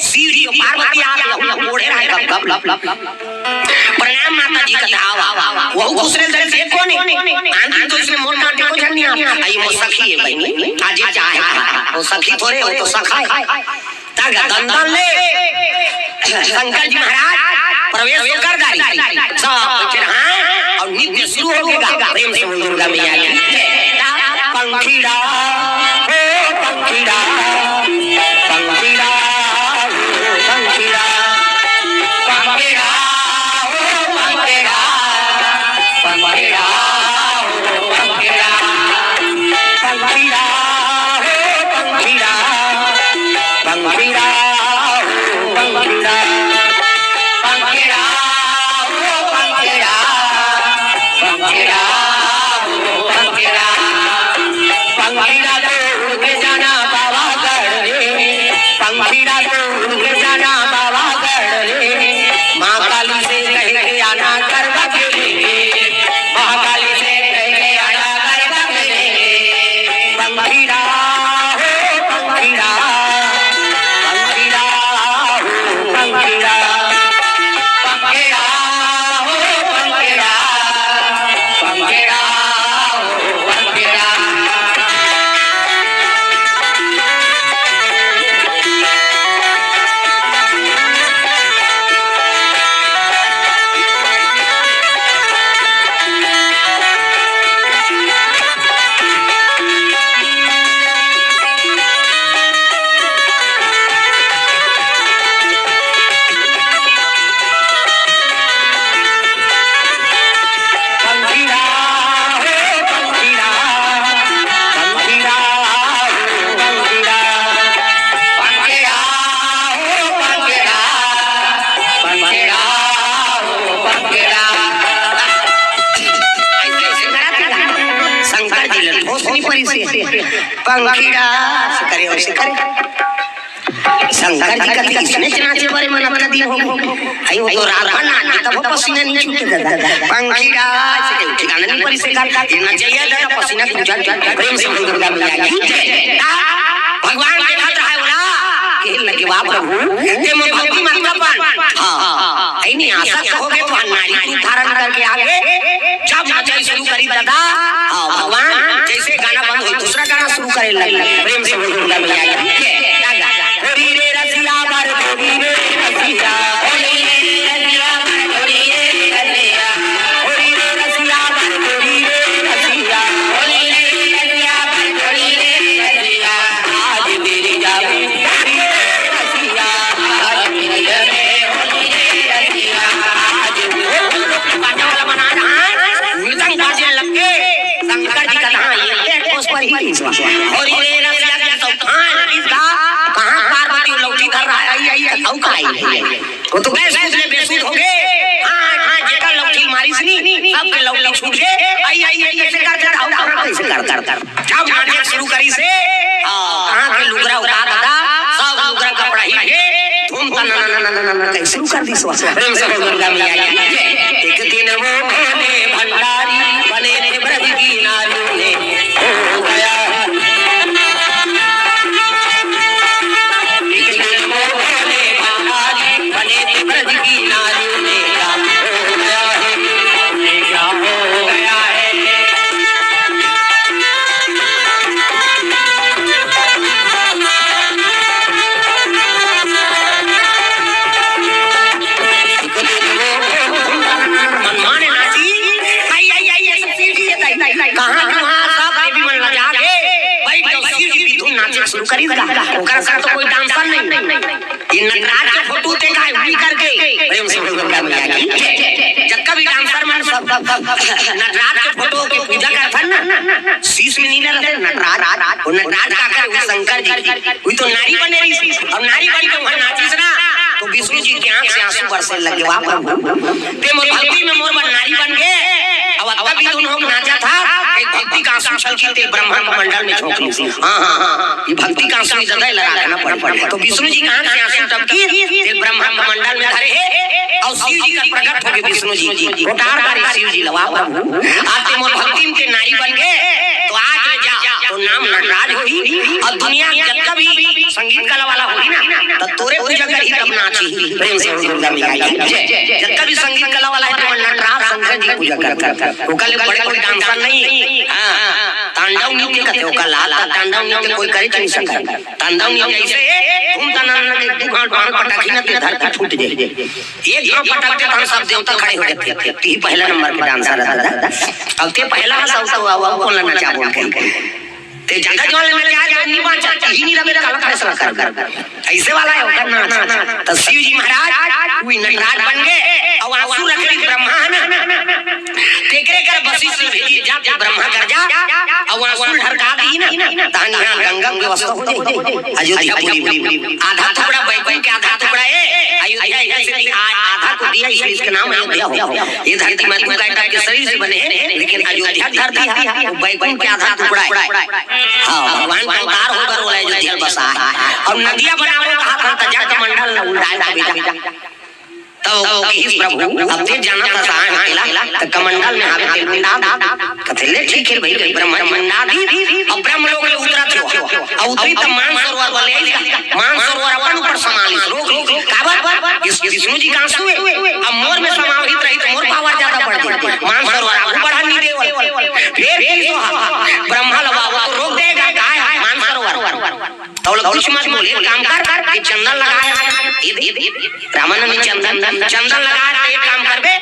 शिव जी और पार्वती आ गए, ओढ़े रहे गप गप लप लप। प्रणाम माता जी, कथा आवा। वहू खुश रहे से कोने। आंधी तो इसमें मोर कांटे को झन नहीं आ। आई मोर सखी है बहनी, आज ये चाहे। वो सखी थोड़े, वो तो सखा है। तागा दंदन ले शंकर जी महाराज प्रवेश कर दारी। सब फिर हाँ, और नृत्य शुरू हो गया। प्रेम से बोल दुर्गा मैया की। पंखीड़ा, ओ पंखीड़ा, पंखीड़ा, ओ पंखीड़ा, पंखीड़ा, ओ पंखीड़ा, पंखीड़ा, ओ पंखीड़ा। पंखीड़ा हो पंखीड़ा, पंखीड़ा हो पंखीड़ा, पंखीड़ा हो पंखीड़ा, पंखीड़ा हो पंखीड़ा। पंखीड़ा तो उड़ के जाना पावागढ़ रे, पंखी डांस करे, वैसे करे। शंकर जी कथे, इसने नाचे बारे मन अतना दिन हो गए। आई वो तो राधा नाच, तब वो पसीना नहीं छूटे दादा। पंखी डांस करे, ठिकाना नहीं पड़ी से कर। ये नचैया दादा पसीना छूट जाए। प्रेम से बोल दुर्गा मैया की जय। भगवान देखत रहा है बोला, के लगे वाह प्रभु, ते मोर भक्ति मतलब बन। हाँ, ऐनी आशा हो गए तो नारी रूप धारण करके आ गए। जब नचाई शुरू करी दादा, हाँ, भगवान जैसे गाना बंद हो, दूसरा गाना शुरू करे लगे। प्रेम से बोल दुर्गा मैया की जय। हरी रे रसिया बर हरी रे रसिया, हरी रे रसिया बर हरी रे रसिया, हरी रे रसिया बर हरी रे रसिया, हरी रे रसिया बर हरी रे रसिया। आज मेरी जान हरी रे रसिया, आज मेरी जान हरी रे रसिया। आज वो लोग गाने वाला बना रहा है, मृदंग बाजने लग गए। शंकर जी का धाम ये है, उस पर ही विश्वास। और ये रसिया की तो धाम इसका, कहाँ पार्वती लौटी धर रहा है, आई, आई, आई, आई, आई। वो तो गैस उसने बेसुध हो गए। हाँ, हाँ, जेकर लौटी मारिस नी, सबके लौटी छूट गए। आई, आई, आई, ऐसे करते धाम कहाँ कैसे कर, कर, कर। जब नाचे शुरू करी से, हाँ, कहाँ के लुगरा उतार दादा, सब लुगरा कपड़ा ही है, धूम तना ना ना ना ना ना ना कैसे शुरू कर दी सो। प्रेम से बोल दुर्गा मैया की जय। एक दिन वो बने भंडारी, बने थे ब्रज की नारियों ने, हो गया है। एक दिन वो बने भंडारी, बने थे ब्रज की नारियों ने, क्या हो गया है, क्या हो गया है। मनमाने नाची, आई, आई, आई, आई, सीढ़ी है, आई, आई, आई, कहाँ, कहाँ सब देवी मन लजा के बैठ जाओ, शिव जी बिधुन नाचे शुरू करी का, ओकर साथ तो कोई डांसर नहीं। ये नटराज के फोटो देखा है, उंगली करके, प्रेम से बोल दुर्गा मैया की जय। जब कभी डांसर मन सब नटराज के फोटो के पूजा करथन ना, शीश में नहीं रहते नटराज, वो नटराज का कर, वो शंकर जी, वो तो नारी बने रही, और नारी बन के वहाँ नाचिस ना, तो विष्णु जी की आंख से आंसू बरसे लगे, वाह प्रभु, ते मोर भक्ति में मोर बर नारी बन गए। अब तब भी दोनों हम नाचा था, एक भक्ति का आंसू छलकी ते ब्रह्मांड मंडल में झोंक ली। हाँ, हाँ, हाँ, ये भक्ति का आंसू ज्यादा लगा रखना पड़, पड़। तो विष्णु जी का आंख से आंसू टपकी, ते ब्रह्मांड मंडल में धरे है, और शिव जी का प्रकट हो गए विष्णु जी, कोटार मारे शिव जी लवा प्रभु। आज ते मोर भक्ति में ते नारी बन गए, तो आज ले जा, तो नाम नटराज होई, और दुनिया जब भी संगीत कला वाला होई ना, तो तोरे पूजा करही तब नाची। प्रेम से बोल दुर्गा मैया की जय। जब भी संगीत कला वाला है, तो नटराज शंकर जी पूजा कर, कर, कर। ओकर ले बड़े कोई डांसर नहीं। हाँ, तांडव नृत्य कहते ओकर लाल, तांडव नृत्य कोई करे नहीं सकता। तांडव नृत्य ऐसे है, तुम तना के दू हाथ बाण पटाखी ना, ते धरती फूट जाए। एक घाव पटकते तो हम सब देवता खड़े हो जाते। तो ये पहला नंबर के डांसर रहता था। अब ते पहला सब तो आवा, कौन नचा बोल के। ते ज्यादा जो वाले नचा जो नहीं बांचा, तो ही नहीं रहे, गलत फैसला कर, कर, कर। ऐसे वाला है, ओकर नाच। तो शिव जी महाराज, कोई नटराज बन गए, और आंसू रख रही ब्रह्मा है ना। तेकरे कर वशिष्ठ भेजी, जा ते ब्रह्मा कर जा, और आंसू ढरका दी ना, तानी यहाँ गंगा व्यवस्था हो जाए। अयोध्यापुरी में आधा टुकड़ा बैकुंठ के आधा टुकड़ा है, अयोध्या यहाँ से भी आ-, आधा को दिया, इसलिए इसका नाम अयोध्या हो। ये धरती माता का टाइप के शरीर से बने हैं, लेकिन अयोध्या धरती है, वो बैकुंठ के आधा टुकड़ा है। हाँ, भगवान का अवतार होकर बोला अयोध्या बसा है। और नदिया बनावो कहा था, तो जग मंडल उल्टाए था बेटा। तब वो कहिस, "प्रभु, अब ते जाना था सहाय अकेला, तो कमंडल में आवे तेल मंडा।" कथे, "ले ठीक है भाई, भाई, ब्रह्मा जी मंडा दी।" और ब्रह्म लोक में उतरा था। और उतरी तब मान सरोवर वाले आई, मान सरोवर अपन ऊपर समा ली, रोक ली। काबर? इस विष्णु जी का आंसू है, अब मोर में समाहित रही तो मोर पावर ज्यादा बढ़ जाए। मान सरोवर आगू बढ़ा नहीं देवल। फिर भी तो ब्रह्मा लगा, वो तो रोक देगा, कहा है मान सरोवर। तो बोला, "कुछ मत बोल, एक काम कर, ये चंदन लगा है, ये दे, दे, दे।" रामानंद ने चंदन, चंदन लगा है, तो एक काम करबे,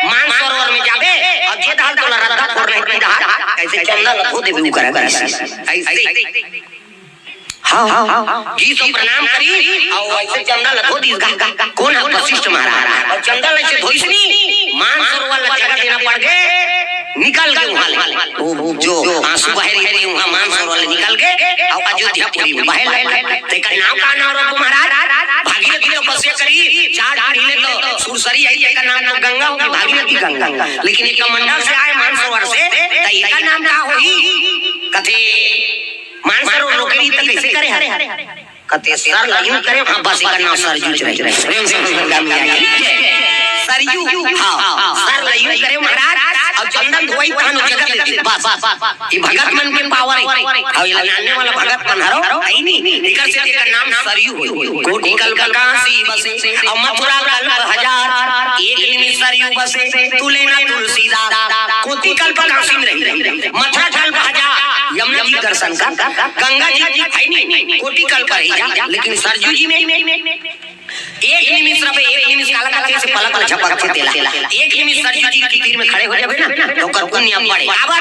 मान सरोवर में जाबे, और जे दाल तोला रद्दा फोड़ रहे, की दाल, ऐसे चंदन रखो देबे, ऊ करा, ऐसे, ऐसे। हाँ, हाँ, हाँ, हाँ। जी तो प्रणाम करी, और ऐसे चंदन रखो दीस गा, गा, गा, कौन है? वशिष्ठ महाराज। और चंदन ऐसे धोइस नी, मान सरोवर लग जगह देना पड़ गए, निकल गए वहाँ ले। वो, वो जो आंसू बहे रहे थे, वहाँ मान सरोवर ले निकल गए, और अयोध्यापुरी में बहे लगे। तेकर नाम का नाम रखो महाराज? भागीरथी तपस्या करी, चार पीढ़ी ले तो सुरसरी आई, तेकर नाम तो गंगा होगी, भागीरथी गंगा। लेकिन एक कमंडल से आए मान सरोवर से, तो एकर नाम का होही? कथे मानसरोवर रोके रहिस त कइसे करे हरे? कथे सर ल यूं करे, हाँ, बस एकर नाम सरजू रहे। प्रेम से बोल दुर्गा मैया की। सरयू, हाँ, सर ल यूं करे महाराज, अउ चंदन धोई तहन ओ जगह दे दे, बस। ये भगत मन के पावर हे। अउ ये नाने वाला भगत मन हरो, हे नहीं, एकर से एकर नाम सरयू हो। कोटि कल्प काशी बसे, अउ मथुरा कल्प हजार, एक निमिष सरयू बसे, तू लेना तुलसीदास। कोटि कल्प काशी में रही, मथुरा कल्प हजार, यमुना जी दर्शन कर, गंगा जी हे नहीं, कोटि कल्प रही जा, लेकिन सरजू जी में एक निमिष रहे, एक निमिष काला करके से पलक झपक के तेला। एक निमिष सरजू जी के तीर में खड़े हो जाबे ना, त ओकर पुण्य बढ़े। काबर?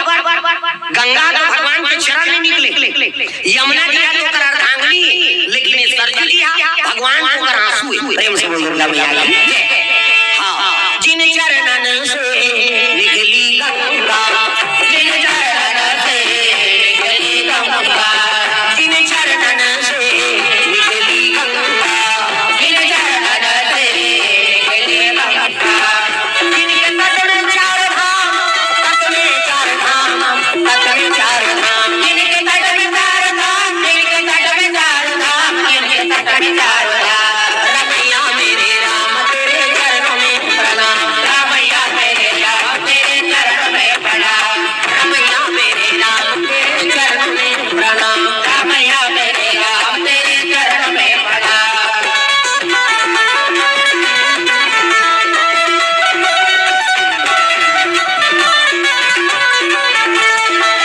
गंगा तो भगवान के चरण में निकले, यमुना जी हा तो ओकर अर्धांगिनी, लेकिन ये सरजू जी हा भगवान के ओकर आंसू हे। प्रेम से बोल दुर्गा मैया की। हाँ, जिन चरणन से निकली गंगा, जिन चरणन से निकली गंगा, जिन चरणन से निकली गंगा, जिन चरणन से निकली गंगा। जिनके तट में चार धाम, तट में चार धाम, तट में चार धाम, जिनके तट में चार धाम, जिनके तट में चार धाम, जिनके तट में चार धाम। रमैया मेरे राम तेरे चरणों में प्रणाम, रमैया मेरे राम तेरे चरणों में प्रणाम, रमैया मेरे राम तेरे चरणों में प्रणाम, रमैया मेरे राम तेरे चरणों में प्रणाम।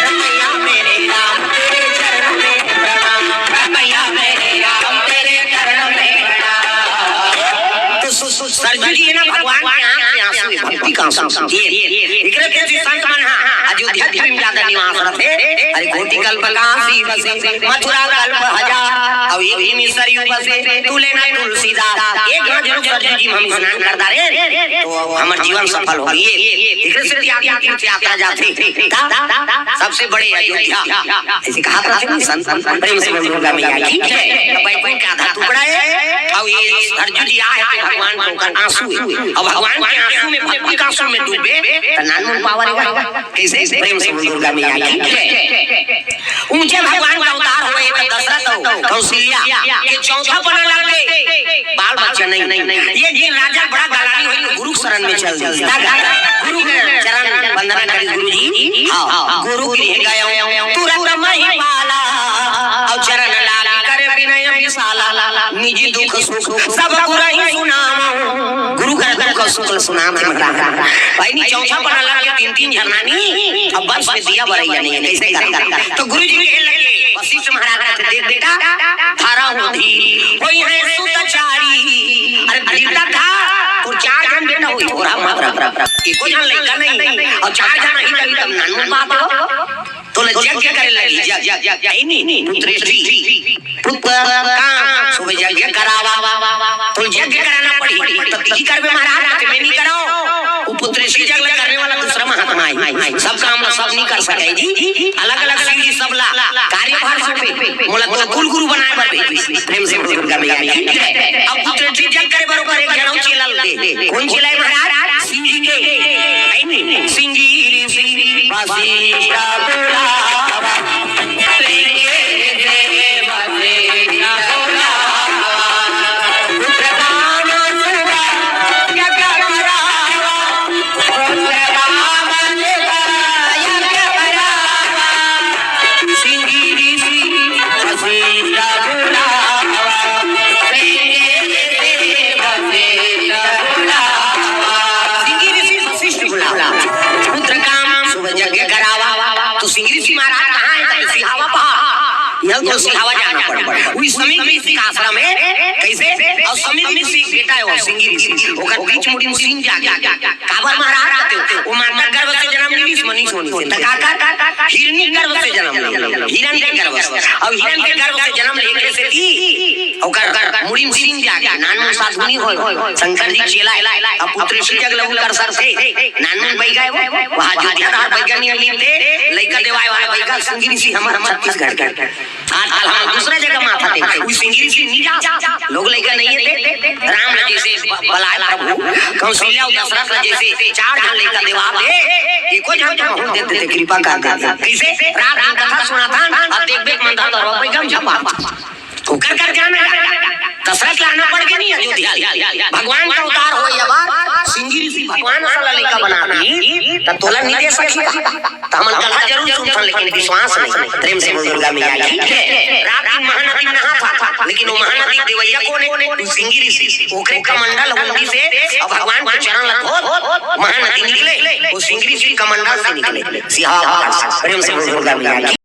रमैया मेरे राम तेरे चरणों में प्रणाम, रमैया मेरे राम तेरे चरणों में प्रणाम। तो सु-, सु-, सरजू जी हे ना भगवान के आंख के आंसू हे, भक्ति के आंसू। ये, ये, एकरे के जी संत मन हा अयोध्या जी में ज्यादा निवास रथे। अरे कोटि कल्प काशी बसे, मथुरा कल्प हजार, अउ एक निमिष सरयू बसे, तू लेना तुलसीदास। एक घाट जरूर सरजू जी में हम स्नान कर डारे, तो हमर जीवन सफल हो। ये, एकरे से आदमी तीर्थ यात्रा जाथे। का? सबसे बड़े अयोध्या। अइसे कहा था नहीं संत, प्रेम से बोल दुर्गा मैया की। बैकुंठ के आधा टुकड़ा हे, अउ ये सरजू जी आए हे भगवान के ओकर आंसू हे। अउ भगवान के आंसू में, भक्ति के आंसू में डूबे, त नानमुन पावर हे। कइसे? प्रेम से बोल दुर्गा मैया की। ऊंचे भगवान के अवतार होय, त दशरथ अउ कौशल्या के चौथा पना लग गे, बाल बच्चा नहीं। ये जिन राजा बड़ा गलानी होय, त गुरु के शरण में चल दे। गुरु के चरण वंदना करिस गुरु जी। हाँ, गुरु गृह गयो तुरत महिपाला, अउ चरण लागी करे विनय विशाला। निज दुख सुख सब गुरहि सुनावहु। गुरु का दुख सुख सुनावत हे महाराज। भाई नी चौथा पना लग गे, तीन तीन झन नानी, अब वंश में दिया बरइया नहीं हे, कइसे करही? त गुरु जी कहे लगे, वशिष्ठ महाराज कथे, देख बेटा, धरहु धीर, होइहैं सुत चारी। अरे धीरता धर, तोर चार झन बेटा होही, तोर हा मत रख, एको झन लइका नहीं, अउ चार झन आही तभी तब नानमुन बात हो। तोला यज्ञ करे लगही, यज्ञ, यज्ञ, यज्ञ, हे नहीं, पुत्रेष्ठी, पुत्र काम, सुबह यज्ञ करावा, तोला यज्ञ कराना पड़ही, त तिही करबे महाराज, त मैं नहीं करावंव। वो पुत्रेष्ठी जग ला करने वाला दूसरा महात्मा हे, सब काम ला सब नहीं कर सके जी, अलग-अलग शिव जी सब ला कार्यभार सौंपे, मोला तो कुल गुरु बनाए बर भेजिस। प्रेम से बोल दुर्गा मैया की जय। अब पुत्रेष्ठी जग करे बर ओकर एक जनऊ चेला ल दे, कोन चेला हे महाराज? शिव जी के। हे नहीं? सिंगी ऋषि वशिष्ठ बुलावा। सिंगी ऋषि वशिष्ठ बुलावा। पुत्र काम सुबह यज्ञ करावा। पुत्र काम सुबह यज्ञ करावा। सिंगी ऋषि वशिष्ठ बुलावा। सिंगी ऋषि वशिष्ठ बुलावा। सिंगी ऋषि वशिष्ठ बुलावा। पुत्र काम सुबह यज्ञ करावा। तो सिंगी ऋषि महाराज कहाँ हे? तो सिहावा पहाड़। यह तो सिहावा जाना पड़े। वही समीक ऋषि का आश्रम हे। कइसे? अउ समीक ऋषि बेटा हे वो सिंगी ऋषि। ओकर बीच मुड़ी में सिंग जागे। काबर महाराज कथे, वो माता गर्भ से जनम लीस, मनीष होनी से। त काकर? हिरणी गर्भ से जनम लीस, हिरण्य गर्भ से। अउ हिरण्य गर्भ से जनम लेके से ती, ओकर मुड़ी में सिंग जागे, नानमुन साधु नहीं होय। शंकर जी चेला हे, अब पुत्रेष्ठी जग ला ऊ कर सकथे। नानमुन बइगा हे वो, वहाँ अयोध्या धार बइगा नहीं लीन दे, लइका देवाए वाला बइगा सिंगी ऋषि हमर, हमर छत्तीसगढ़ के। आजकल हम दूसरा जगह माथा टेकथे, वो सिंगी ऋषि नहीं जा, लोग लइका नहीं हे ते। राम ला जइसे ब-, बलाए प्रभु, कौशल्या अउ दशरथ ला जइसे चार झन लइका देवा दे, एको झन तो बहुत दे देते, कृपा कर देते। कैसे? रात दिन कथा सुनाथन, अब देख देख मन धन दरवा पे गम झपा। ओकर कर जाना है। दशरथ लाना पड़ के नहीं अयोध्या। भगवान का अवतार हो ये बार, सिंगी ऋषि भगवान असल लइका बना दी, त तोला नहीं दे सकी। त हमन कथा जरूर सुनथन, लेकिन विश्वास नहीं। प्रेम से बोल दुर्गा मैया की जय। रात दिन महानदी में नहा था, लेकिन वो महानदी देवैया कौन है? वो सिंगी ऋषि। ओकरे कमंडल हुंडी से और भगवान के चरण लग हो, महानदी निकले, वो सिंगी ऋषि कमंडल से निकले। सिहावा। प्रेम से बोल दुर्गा मैया की।